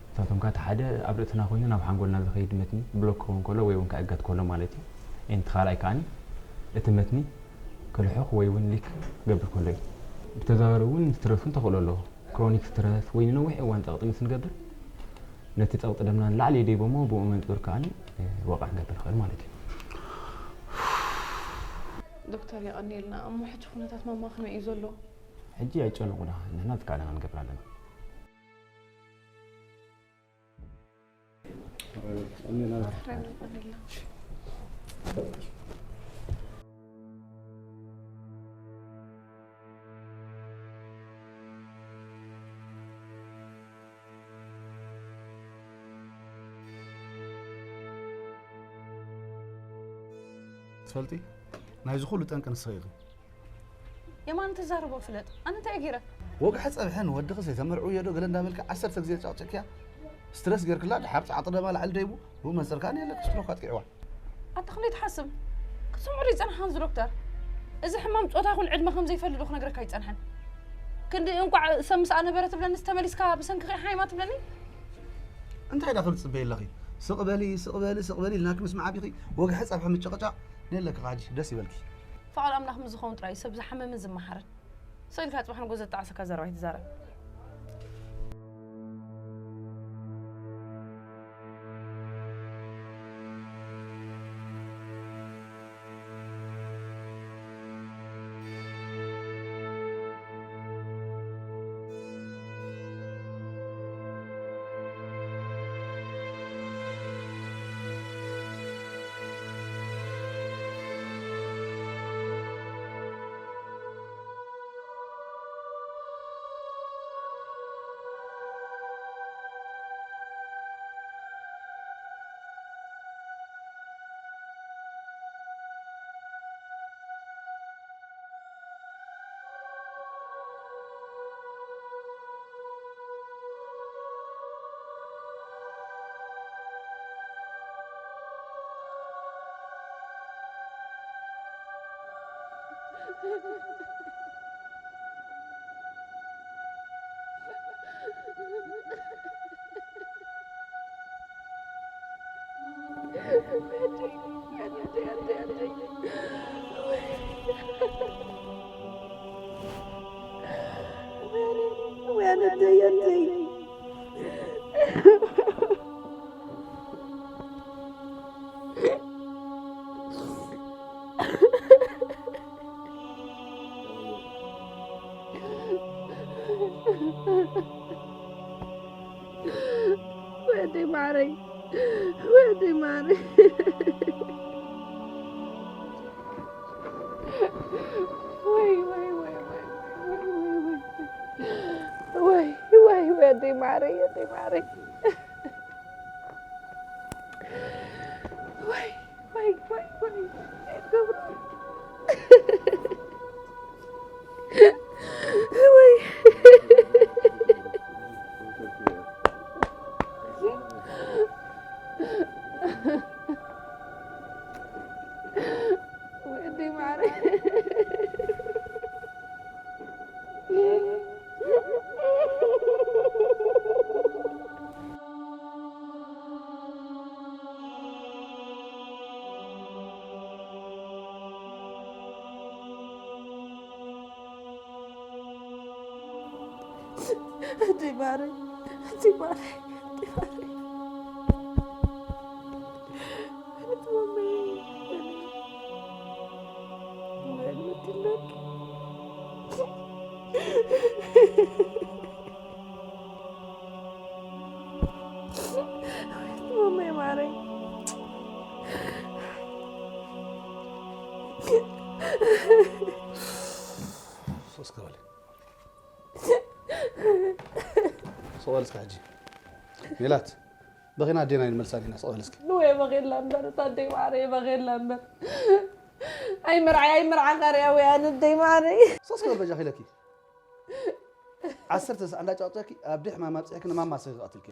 ንሳቶም ከኣ እቲ ሓደ ኣብ ርእስና ኮይኑ ናብ ሓንጎልና ዝኸይድ መትኒ ብሎክ ክኸውን ከሎ ወይ እውን ክዕገት ከሎ ማለት እዩ። ኤን እቲ ካልኣይ ከኣ እቲ መትኒ ክልሑኽ ወይ እውን ሊክ ክገብር ከሎ እዩ። ብተዘዋዋሪ እውን ስትረስ እውን ተኽእሎ ኣለዎ። ክሮኒክ ስትረስ ወይ ንነዊሕ እዋን ጸቕጢ ምስ ንገብር ነቲ ጸቕጢ ደምና ንላዕሊ ይደይቦ እሞ ብኡ መንጽር ከኣ ወቕዒ ክንገብር ንኽእል ማለት እዩ። ዶክተር የቐንየልና። እሞ ሕጂ ኩነታት ማማ ከመይ እዩ ዘሎ? ሕጂ ኣይጨነቑና፣ ንሕና ዝከኣለና ንገብር ኣለና። ትፈልጢ ናይዚ ኩሉ ጠንቂ ንስኺ ኢኺ። የማን ትዛረቦ ፍለጥ። ኣነ እንታይ ገይረ? ወግሐ ጸብሐ ንወድኺ ዘይተመርዕውዮ ዶ ገለ እንዳበልኪ ዓሰርተ ግዜ ጨቕጭቅያ። ስትረስ ጌርክላ ድሓር ጻዕቂ ደማ ላዕሊ ደይቡ ብኡ መንጽር ከኣ ንየለኪ ስትሮክ ኣጥቂዕዋ። ኣታ ክንደይ ትሓስብ ክትሰምዖ ዶ ይጸንሓን ዝዶክተር? እዚ ሕማም ጾታ ይኹን ዕድመ ከም ዘይፈሊ ዶ ክነግረካ ኣይጸንሐን? ክንዲ እንቋዕ ሰብ ምስኣ ነበረ ትብለንስ ተመሊስካ ብሰንክኺ ሓይማ ትብለኒ? እንታይ ዳ ክብል ትጽበይ ኣለኺ? ስቕ በሊ ስቕ በሊ ስቕ በሊ ኢልናኪ ምስ መዓቢኺ ወግሐ ጸብሐ ምጭቕጫቕ ንየለኪ ከኣ ሕጂ ደስ ይበልኪ። ፍቓድ ኣምላኽ ምስ ዝኸውን ጥራይ እዩ ሰብ ዝሓመምን ዝመሓርን። ስቕ ኢልካ ጽባሕ ንግሆ ዘጣዕሰካ ዘረባ ኣይትዛረብ። ወደይ ማረይ፣ ወደይ ማረይ። ወይ ወይ ወይ ወይ ወይ ወይ ወይ ወይ ወይ ወደይ ማረይ፣ ወደይ ማረይ። ወይ ወይ ወይ ወይ ገብሩ። ወይ ኣደይ ማረይ፣ ኣደይ ማረይ፣ ኣደይ ማረይ። ኣንቲ ማመይ፣ ማይ በዲለኪ። ማመይ ማረይ። ሶስት ከበል። ሶበል እስከ ሕጂ። ሜላት፣ በኺና ኣዴና ይንመልሳ ዲና፣ ሶበል እስከ። ንወ የበኼላ እምበር፣ እታ ኣደይ ማዕረ የበኼላ እምበር። ኣይ መርዓይ፣ ኣይ መርዓ ካርያ ወይ ኣነ ኣደይ ማዕረ። ሶስት ከበል በጃኺ ኢለኪ። ዓሰርተ ሰዓት እንዳጫወተኪ ኣብ ድሕ ማማ ኣብፅሕኪ ንማማ ስኺ ቀትልኪ።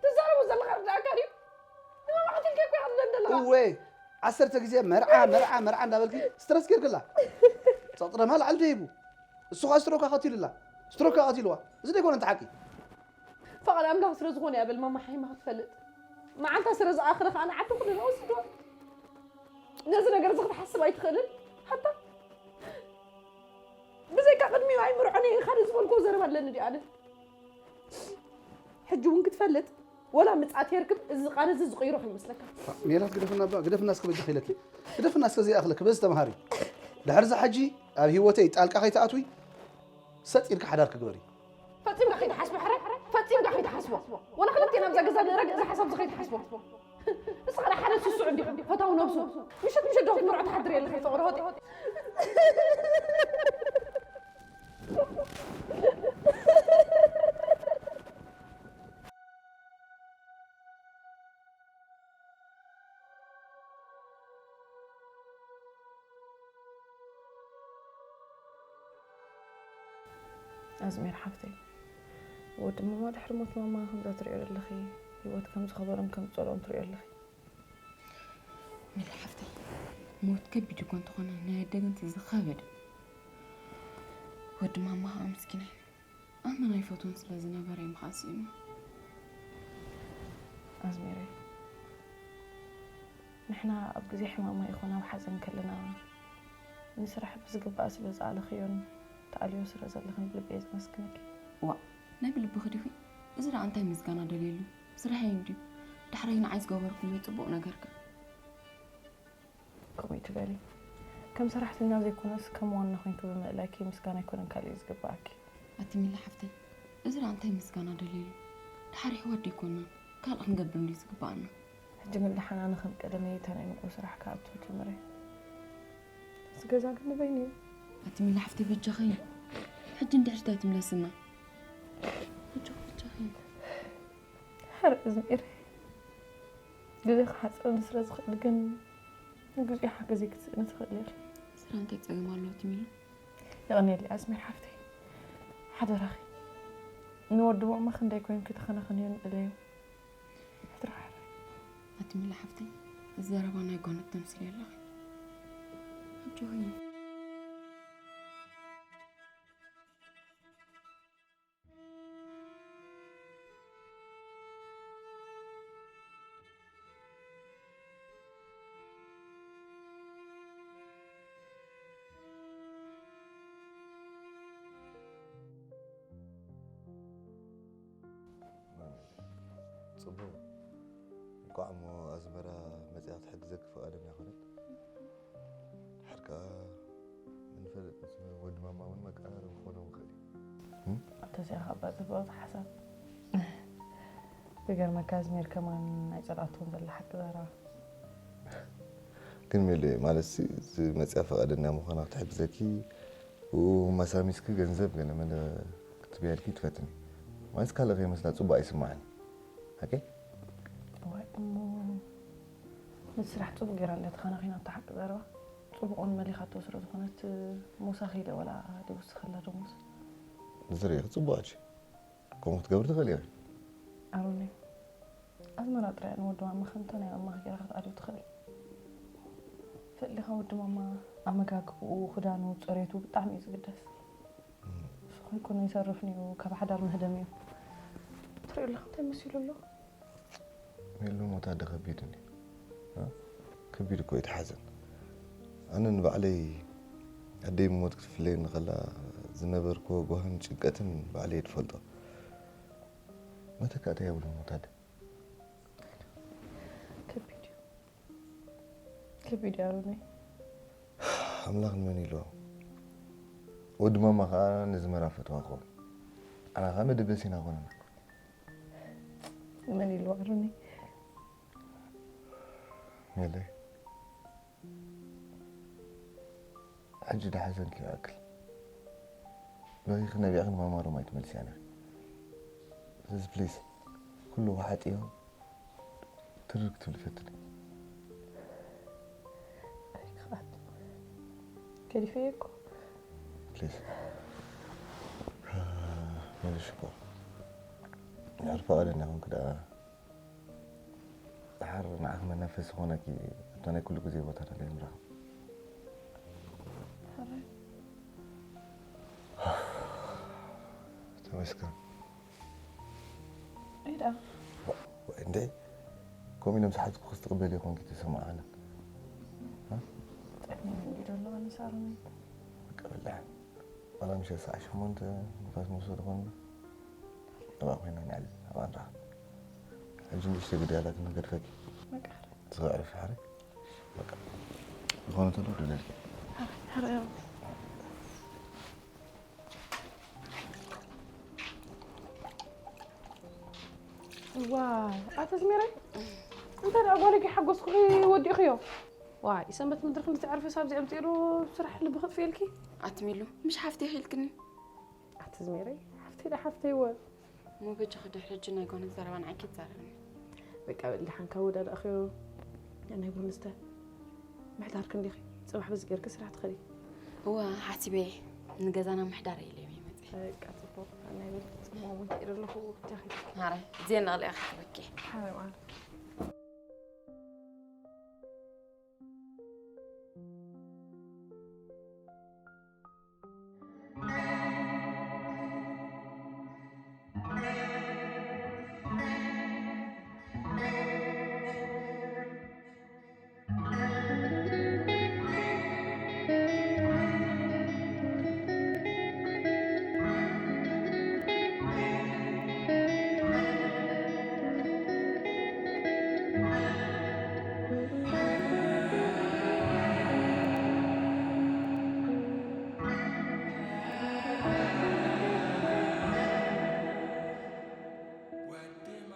ትዛረቡ ዘለኻ ርዳእካ ድዩ? ንማማ ቀትልኪ እኮ ኢኻ ትብለን ዘለኻ። እወ፣ ዓሰርተ ግዜ መርዓ፣ መርዓ፣ መርዓ እንዳበልኪ ስትረስ ጌርክላ። ጸቕጢ ደማ ላዕሊ ደይቡ። እሱ ኸኣ ስትሮክ ከቲሉላ። ስትሮክ ከቲልዋ። እዚ ደይኮነ እንተ ሓቂ። ፈቓድ ኣምላኽ ስለ ዝኾነ እያ በል ማማ ሓይማ ክትፈልጥ። መዓልታ ስለ ዝኣኽረ ኸኣ ንዓዲ ኩልና ወስድዋ። ነዚ ነገር እዚ ክትሓስብ ኣይትኽእልን? ሓታ ብዘይካ ቅድሚኡ ኣይምርዖን እየ ኢኻ ዝበልኩዎ ዘረባ ኣለኒ ድዩ ኣነ? ሕጂ እውን ክትፈልጥ፣ ወላ ምጽኣት የርክብ፣ እዚ ቃል እዚ ዝቕይሮ ከይመስለካ። ሜላት ግደፍና እባ፣ ግደፍና እስከ በጃኺ ኢለኪ። ግደፍና እስከ ዘይኣኽለኪ፣ በዚ ተምሃሪ። ድሕርዚ ሕጂ ኣብ ህይወተይ ጣልቃ ከይትኣትዊ፣ ሰጥ ኢልኪ ሓዳር ክግበሪ። ፈጺምካ ከይትሓስቦ ሕራይ፣ ፈጺምካ ከይትሓስቦ። ወላ ክልቴና ኣብዛ ገዛ ንእረግ፣ እዚ ሓሳብ እዚ ከይትሓስቦ። ንስኻ ናይ ሓደ ስሱዕ እንዲኹም፣ ፈታዊ ነብሱ። ምሸት ምሸት ዶ ክትምርዖ ትሓድሪ ኣለኺ ፍቕሪ ሆጤ? ኣዝሜር ሓፍተይ፣ ወዲ ማማ ድሕሪ ሞት ማማ ከምዛ ትሪኦ ዘለኺ ህይወት ከም ዝኸበሮን ከም ዝጸልኦን ትሪኦ ኣለኺ። ሚሊ ሓፍተይ፣ ሞት ከቢድ እኮ እንተኾነ ናይ ኣደ ግን እቲ ዝኸበደ። ወዲ ማማ ከዓ ምስኪናይ ኣመና ይፈትዎን ስለ ዝነበረ እዩ ምኻን ስኢኑ። ኣዝሜረይ፣ ንሕና ኣብ ግዜ ሕማማ ይኹን ኣብ ሓዘን ከለና ንስራሕ ብዝግባእ ስለ ዝኣለኽዮን ትኣልዮ ስለ ዘለኽን ብልቢ እየ ዘመስግነኪ። ዋእ፣ ናይ ብልብኺ ዲኺ? እዚ ደኣ እንታይ ምስጋና ደልየሉ? ስራሐይ እንድዩ። ዳሕራይ ንዓይ ዝገበርኩምለይ ጽቡቕ ነገርካ። ከምኡ ኣይትበሊ። ከም ሰራሕተኛ ዘይኮነስ ከም ዋና ኮይንኪ ብምእላይኪ ምስጋና ኣይኮነን ካልእ እዩ ዝግበኣኪ። ኣቲ ሚሊ ሓፍተይ፣ እዚ ደኣ እንታይ ምስጋና ደልየሉ? ደሓር ኣሕዋት ዶ ኣይኮንናን? ካልእ ክንገብር እንድዩ ዝግበኣና። ሕጂ ግን ደሓን ኣነ ከም ቀደመይ እታ ናይ ንግሆ ስራሕ ክኣቱ ጀምረ። እዚ ገዛ ግን ንበይኑ እዩ። ኣቲ ሚሊ ሓፍተይ በጃኺ፣ ሕጂ እንድሕር እንታይ ትምለስና? በጃኺ፣ በጃኺ። ሕረ ዝሚር ግዜ ክሓፅረኒ ስለ ዝኽእል ግን ንግዚኡ ሓገዘይ ክትስእኒ ትኽእሊ ኢኺ። ስራ እንታይ ፀገም ኣለዎ ኣቲ ሚሊ? የቐንየለይ ኣዝሜር ሓፍተይ፣ ሓደራኺ ንወዲ ማማ ክንደይ ኮይንኪ ተኸናኸንዮ ንእለዮ። ሕድራ ሕረ። ኣቲ ሚሊ ሓፍተይ፣ እዚ ዘረባ ናይ ጓኖት ተምስሊ ኣለኺ። ኣጆኺ። ጽቡቕ። እንቋዕ እሞ ኣዝመራ መጺኣ ክትሕግዘኪ ፍቓደኛ ኾነት። ድሓር ከኣ መን ይፈልጥ፣ ምስ ወዲ ማማ እውን መቀራረቢ ክኾኖም ይኽእል እዩ። እም? ኣታ እዚኣ ኸኣ እባ ጽብቕቲ ሓሳብ። ዝገርመካ ኣዝሜር ከማን ኣይጸልኣቶን ዘላ ሓቂ ዘረባ። ግን ሜሊ፣ ማለትሲ፣ እዚ መጺኣ ፍቓደኛ ምዃና ክትሕግዘኪ፣ ብኡ መሳሚስኪ ገንዘብ ገለ መለ ክትብያልኪ ትፈትን። ማለት ካልእ ከይመስላ ጽቡቕ ኣይስምዓን። ሓቀይ? እዋይ እሞ፣ ነቲ ስራሕ ጽቡቕ ጌራ እንድያ ተኸናኺናቶ ሓቂ ዘረባ። ጽቡቕ እውን መሊኻቶ ስለ ዝኾነት፣ ሞሳ ከይደ ወላ ድውስኸላ ዶ ሞሳ? ንዝርእኺ ጽቡቕ ኣጂ። ከምኡ ክትገብሪ ትኽእሊ ኢኺ። ኣሮነይ፣ ኣዝመራ ጥራይ ንወዲ ማማ ከምታ ናይ ማማኺ ጌራ ክትኣልዮ ትኽእል። ፈሊኻ ወዲ ማማ ኣመጋግብኡ፣ ክዳኑ፣ ጽሬቱ ብጣዕሚ እዩ ዝግደስ። እም። ንሱ ከይኮነ ይሰርፍ ነይሩ፣ ካብ ሓዳር መህደም እዩ። ትሪኡ ኣለኹም እንታይ መሲሉ ኣሎ? ሜሉ ሞት ኣደ ከቢድ እንድዩ። እ? ከቢድ እኮ እዩ እቲ ሓዘን። ኣነ ንባዕለይ ኣደይ ብሞት ክትፍለየኒ ከላ ዝነበርክዎ ጓህን ጭንቀትን ባዕለይ እየ ዝፈልጦ። መተካእታ የብሉን ሞት ኣደ። ከቢድ እዩ። ከቢድ እዩ ኣሮነይ። ኣምላኽ ንመን ኢልዎ? ወዲ ማማ ኸዓ ነዚ መራ ፈትዋ ክኸውን። ኣና ኸዓ መደበሲና ኮነና። መን ኢልዎ ኣሮነይ? ሜለይ፣ ሕጂ ዳሓዘንኪ ይኣክል። በኺኺ ነቢዕኺ ንማማ ሮም ኣይትመልስያን ኢኺ። ስለዚ ፕሊስ ኩሉ ክሓጥዮ ትርር ክትብል ይፈትን። ኣይክኣል። ገዲፈዮ እኮ። ፕሊስ። መልሽ እኮ ድሕር ፈቐደኒ ኮንክ ደኣ ድሓር ንዓኺ መናፈሲ ዝኾነኪ ኣብታ ናይ ኩሉ ግዜ ቦታ ተለይ ምራኸብ። ሕራይ። ተመስገን። እዳ እንዴ ከምኡ ኢሎም ዝሓዝኩ ክትቅበል ይኾንኪ ተሰማዓለን። ጸሚም እንዲ ዘሎ ኣነሳርኒ። ቀበላ ዋላ ምሸት ሰዓት ሸሞንተ ንፋስ መውሰድ ኾንና ኣብኣ ኮይና ንዕልል ኣብኣ ንራኸብ። ሕጂ ንእሽተይ ግዳያላት ንገድፈኪ። መቃረ ትኽዕርፊ ሓረይ። በቃ ዝኾነ ተሎ ደለልኪ። ሕረ ዋው ኣተ ዝሜራይ እንተ ደኣ ጓለጊ ሓጎስኩኺ ወዲእኽዮ። ዋይ ሰንበት ምድሪ ክንዲ ትዕርፊ ሳብ ዚኦም ፂሩ ስራሕ ልቢ ክጥፍኤልኪ። ኣትሚሉ ምሽ ሓፍቲ ኢኺ ኢልክኒ። ኣተ ዝሜራይ ሓፍተይ ዳ ሓፍተይ ወ እሞ በጃኺ ድሕሪ ሕጂ ናይ ጓኖት ዘረባ ንዓይኪ ትዛረብኒ። በቃ በል ደሓን ካብ ወዳዳእኽዮ ናይ ቡን ዝተ ምሕዳር ክንዲኺ ጽባሕ በዚ ጌርኪ ስራሕ ትኸዲ። እወ ሓሲበ ንገዛና ምሕዳር ኢለ እየ መፅእ። በቃ ጽቡቕ ናይ ቤት ጽቡቕ እውን ከይደ ኣለኹ ጃኺ ሃረ ዜና ቕልያ ክትበኪ ሓረ ማለት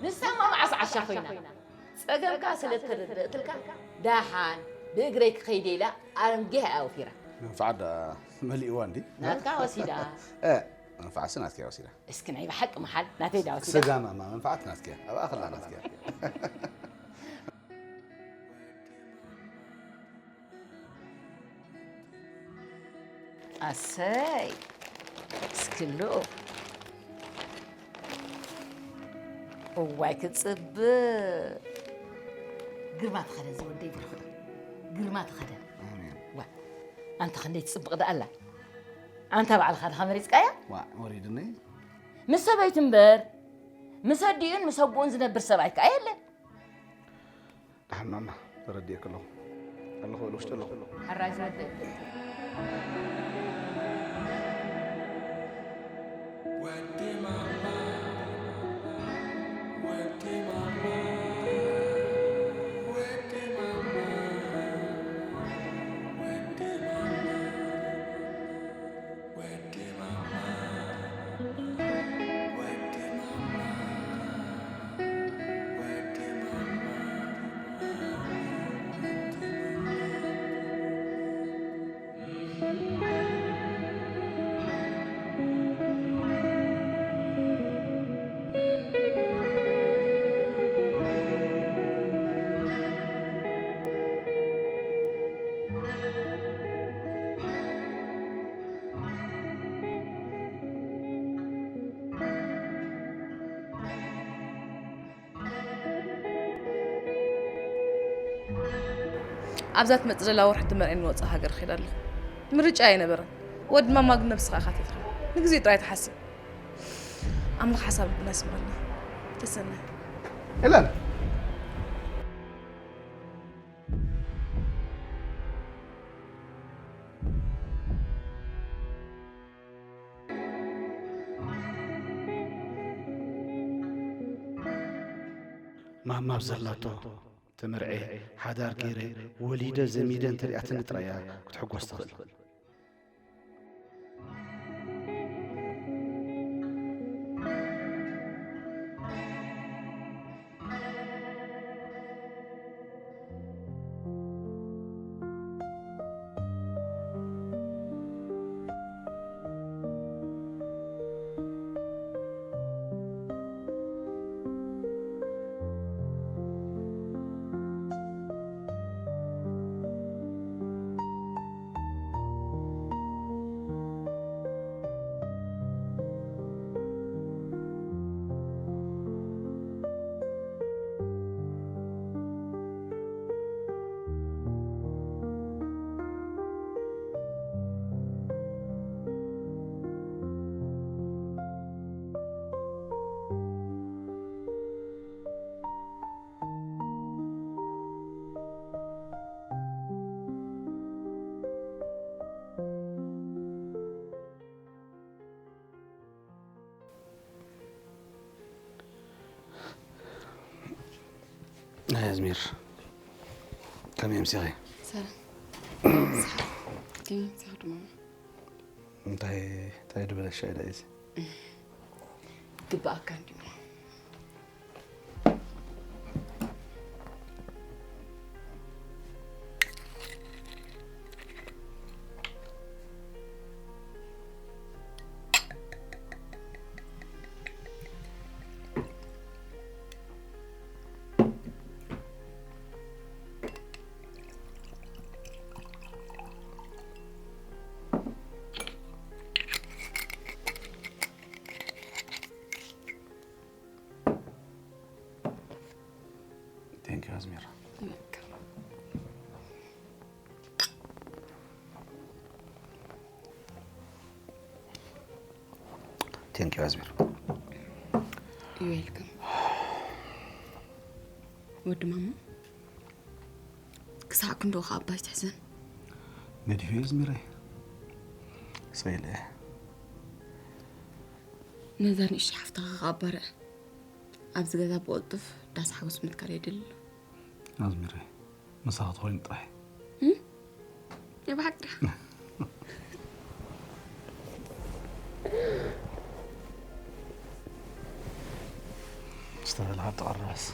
ንሳ እማ መዓስ ዓሻ ኮይና? ጸገምካ ስለ ተረድእትልካ ደሓን ብእግረይ ክኸይድ ኢላ ኣንጊሃ እያ ወፊራ። መንፍዓት ደኣ መሊእዋ እንዲ? ናትካ ወሲዳ። እ፣ መንፍዓትሲ ናትኪ እያ ወሲዳ። እስኪ ናይ ብሓቂ መሓል ናተይ ድያ ወሲዳ? ስጋ ማማ መንፍዓት ናትኪ እያ። ኣብኣ ከላ ናትኪ እያ። ኣሰይ እስክሉ እዋይ ክፅብቅ ግርማ ተኸደን ዝወደይ ብርኽዶ ግርማ ተኸደን ኣሜን። ዋ ኣንታ ክንደይ ትፅብቅ ደኣላ ኣንታ ባዕልኻ ድኻ መሪፅካያ ዋ ወሪድኒ። ምስ ሰበይቱ እምበር ምስ ኣዲኡን ምስ ኣቦኡን ዝነብር ሰብኣይ ከዓ የለን ደሓን ማማ ተረዲኤ ከለኹ ኣለኹ በል ውሽጢ ኣለኹ። ሕራይ ዝወደይ ኣብዛ ትመጽእ ዘላ ወርሒ ትመርዕኒ ወጻእ ሃገር ክኸይድ ኣለኹ። ምርጫ ኣይነበረን። ወዲ ማማ ግን ነብስኻ ኢኻ ተትረፍ። ንግዜኡ ጥራይ ትሓስብ። ኣምላኽ ሓሳብ ልብና ይስምረልና። ተሰናይ። ሄለን ማማ ኣብ ዘላቶ ተመርዕየ፣ ሓዳር ገይረ፣ ወሊደ፣ ዘሚደ እንተሪኣትኒ ጥራይ እያ ክትሕጎስ ትኽእል። ኣይ ኣዝሚር፣ ከመይ ኣምሲኺ? ሰላም። ከመይ ኣምሲኻ ድማ? እንታይ፣ እንታይ ድበለሻ ኢለ እዚ? ግብኣካ እንዲሞ። Thank you ኣዝሚራ። Welcome። Thank you ኣዝሚራ። You're welcome። ወዲ ማማ ክሳዕ ክንድኡ ከኣ ኣባይ ትሕዘን። ነዲሁ ኣዝሚራ። ሰይለ። ነዛ ንእሽተይ ሓፍትኻ ከኣ ኣባርዕ። ኣብዚ ገዛ ብቕልጡፍ ዳስ ሓጎስ ምትካል የድሊ ኣሎ። ኣዝሚረ፣ ምሳኺ ተኾይኑ ጥራሕ። እም? ናይ ብሓቂ ዲኻ? ዝተበልዓ ተቐረበስ።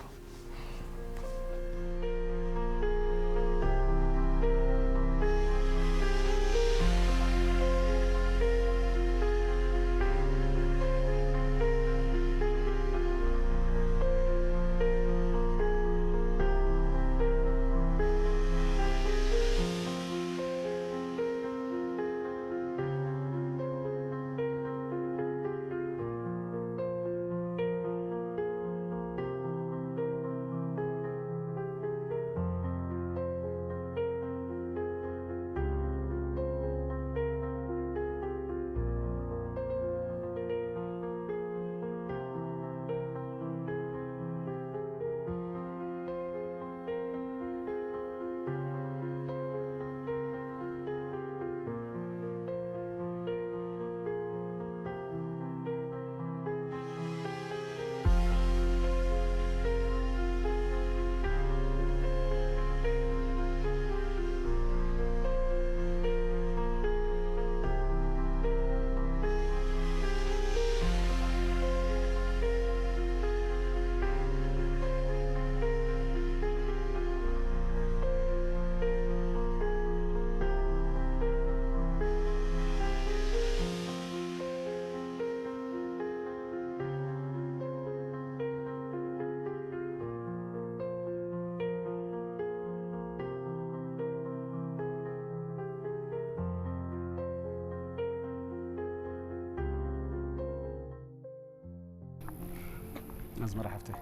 ኣዝመራ ሓፍተይ።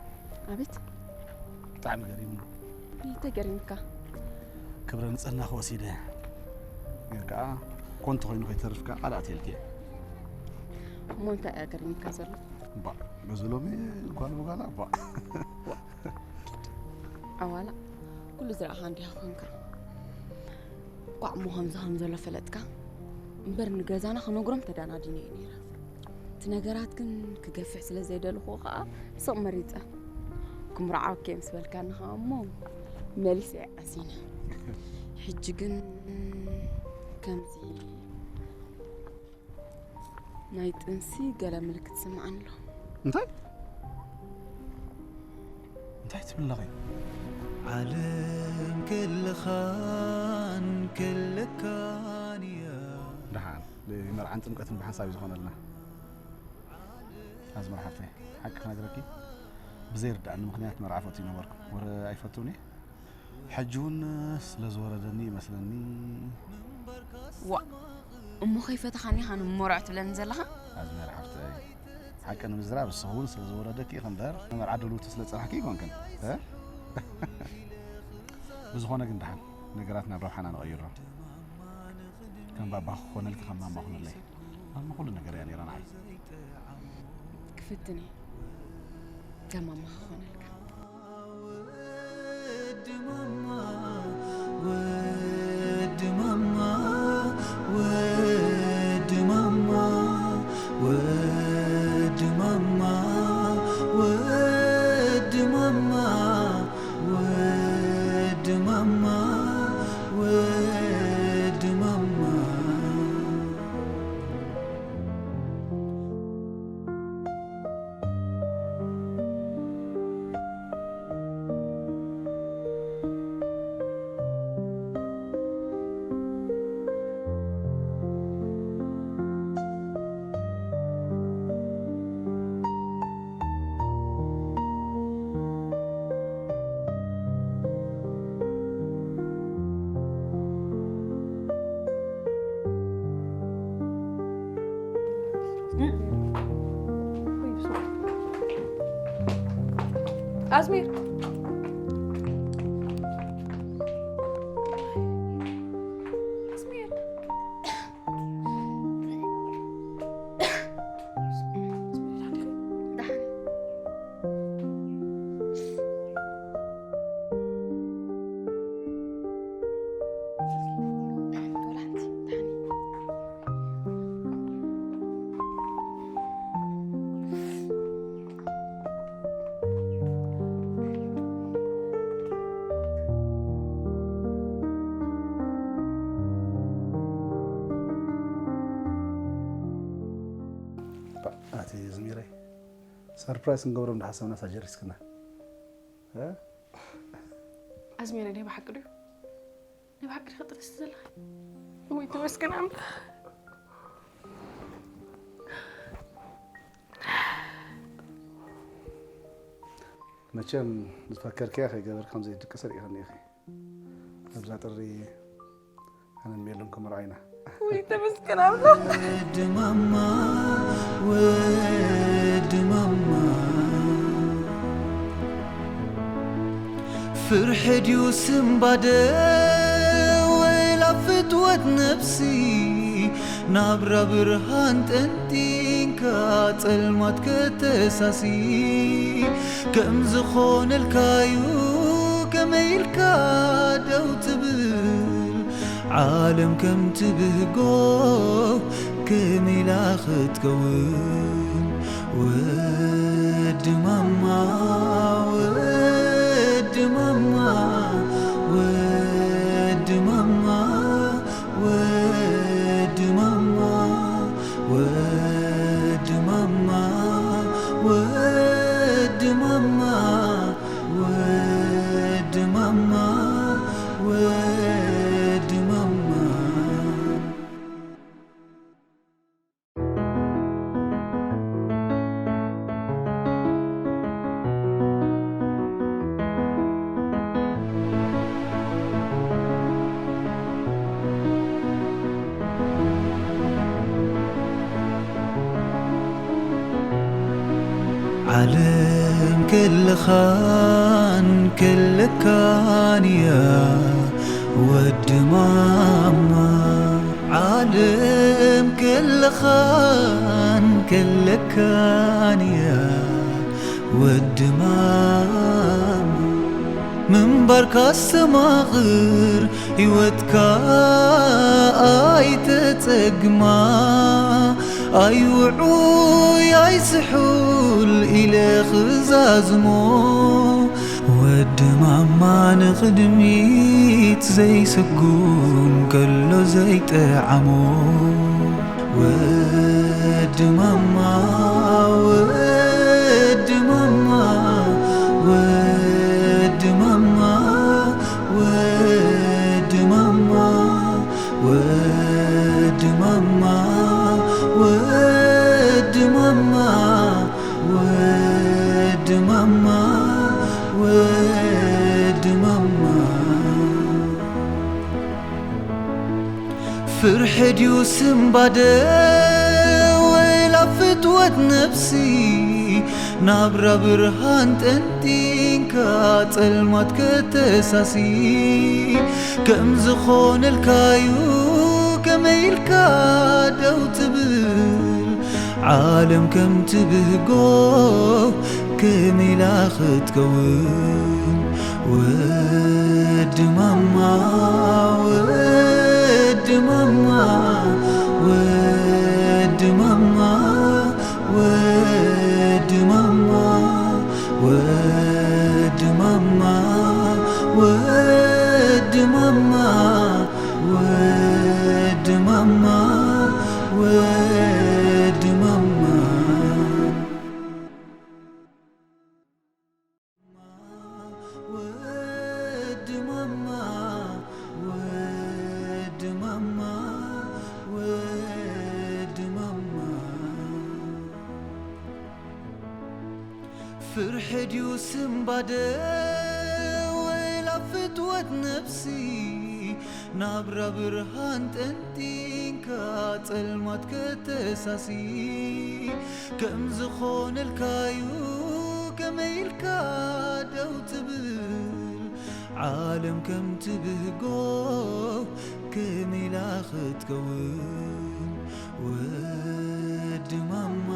ኣቤት። ብጣዕሚ ገሪሙኒ። እንታይ ገሪምካ? ክብረ ንጽህናኺ ወሲደ። ግን ከኣ ኮንቶ ኮይኑ ከይተርፍ ከኣ ቃል ኣትየልኪ። እሞ እንታይ እያ ገሪምካ ዘሎ? እባ፣ በዚ ሎሚ ጓል ብጓላ፣ እባ። ኣዋላ፣ ኩሉ ዝረኣኻ እንዲኻ ኮንካ። ኳዕ እሞ ከምዚ ከም ዘሎ ፈለጥካ። እምበር ንገዛና ክነግሮም ተዳናዲነ እየ ነይረ። እቲ ነገራት ግን ክገፍሕ ስለ ዘይደለኹ ከኣ ስቕ መሪጸ። እኳ ክምርዓወኪ ምስ በልካኒ ከኣ እሞ መሊሰ እየ ዓሲነ። ሕጂ ግን ከምዚ ናይ ጥንሲ ገለ ምልክት ይስምዓኒ ኣሎ። እንታይ እንታይ ትብል ኣለኺ? ዓለም ክልኻን ክልካን እያ። ደሓን መርዓን ጥምቀትን ብሓንሳብ እዩ ዝኾነልና። ኣዝመራ ሓፍተይ ሓቂ ክነግረኪ ብዘይርዳእኒ ምኽንያት መርዓ ፈትዩ ነበርኩ። ወረ ኣይፈትውኒ ሕጂ እውን ስለ ዝወረደኒ ይመስለኒ። ዋ እሞ ከይፈተኻኒ ኢኻ ንመርዖ ትብለኒ ዘለኻ? ኣዝመራ ሓፍተይ ሓቂ ንምዝራብ ንስኺ እውን ስለ ዝወረደኪ ኢኺ እምበር ንመርዓ ድልውቲ ስለ ዝጸናሕኪ ኣይኮንክን። እ? ብዝኾነ ግን ደሓን ነገራት ናብ ረብሓና ንቐይሮ። ከም ባባ ክኾነልኪ ከም ማማ ኹነለይ። ማማ ኩሉ ነገር እያ ነይራ ንዓይ። ክፍትን እየ ከም ማማ ክኾነልካ። ወዲ ማማ ወዲ ማማ ወዲ ማማ ወዲ ማማ ወዲ ማማ ወዲ ማማ ወዲ ማማ ኣዝሚር ኣዝሚር ኣቲ ዝሚረይ ሰርፕራይዝ ክንገብሮም ዝሓሰብና ሳጀሪስክና ኣዝሚረ ናይ ብሓቂ ድዩ ናይ ብሓቂ ዲኻ ጥንስቲ ዘለኻ ወይ ተመስገን ኣምላኽ መቸም ዝፈከርክያ ከይገበርካ ከም ዘይድቅሰ ርኢኸኒ ኢኺ ኣብዛ ጥሪ ኣነን ሜሉን ክምርዖ ኢና ወይ ተመስገን ኣምላኽ ወዲ ማማ ወዲ ማማ ፍርሒ ድዩ ስምባደ ወላ ፍትወት ነብሲ ናብራ ብርሃን ጠንጢንካ ጸልማት ከተሳሲ ከም ዝኾነልካዩ ከመይ ኢልካ ደው ትብል ዓለም ከም ትብህጎ ከመይ ኢላ ክትከውን ወዲ ማማ ወዲ ማማ ወዲ ማማ ወዲ ማማ ወዲ ማማ ወዲ ማማ ወዲ ማማ ወዲ ማማ ዓለም ከለኻን ከለካን እያ ወዲ ማማ ዓለም ከለኻን ከለካን እያ ወዲ ማማ ምንባርካ ኣስተማቕር ህይወትካ ኣይተጸግማ ኣይውዑይ ኣይስሑል ኢለ ክዛዝሞ፣ ወዲ ማማ ንቕድሚት ዘይስጉም ከሎ ዘይጠዓሞ። ወዲ ማማ፣ ወዲ ማማ፣ ወዲ ማማ፣ ወዲ ማማ፣ ወዲ ማማ፣ ወዲ ማማ፣ ወዲ ማማ፣ ወዲ ማማ። ፍርሒ ድዩ ስንባደ ወላ ፍትወት ነብሲ? ናብራ ብርሃን ጠንጢንካ ጸልማት ከተሳሲ፣ ከም ዝኾነልካዩ ከመይ ኢልካ ደው ትብል? ዓለም ከም ትብህጎ ከመይ ኢላ ክትከውን? ወዲ ማማ፣ ወዲ ማማ፣ ወዲ ማማ፣ ወዲ ማማ፣ ወዲ ማማ፣ ወዲ ማማ፣ ወዲ ማማ፣ ወዲ ማማ። ወዲ ማማ፣ ወዲ ማማ፣ ወዲ ማማ። ፍርሒ ድዩ ስንባደ ወላ ፍትወት ነብሲ? ናብራ ብርሃን ጠንጢንካ ጸልማት ከተሳሲ፣ ከም ዝኾነልካዩ ከመይ ኢልካ ደው ትብል? ዓለም ከም ትብህጎ ከመይ ኢላ ክትከውን? ወዲ ማማ፣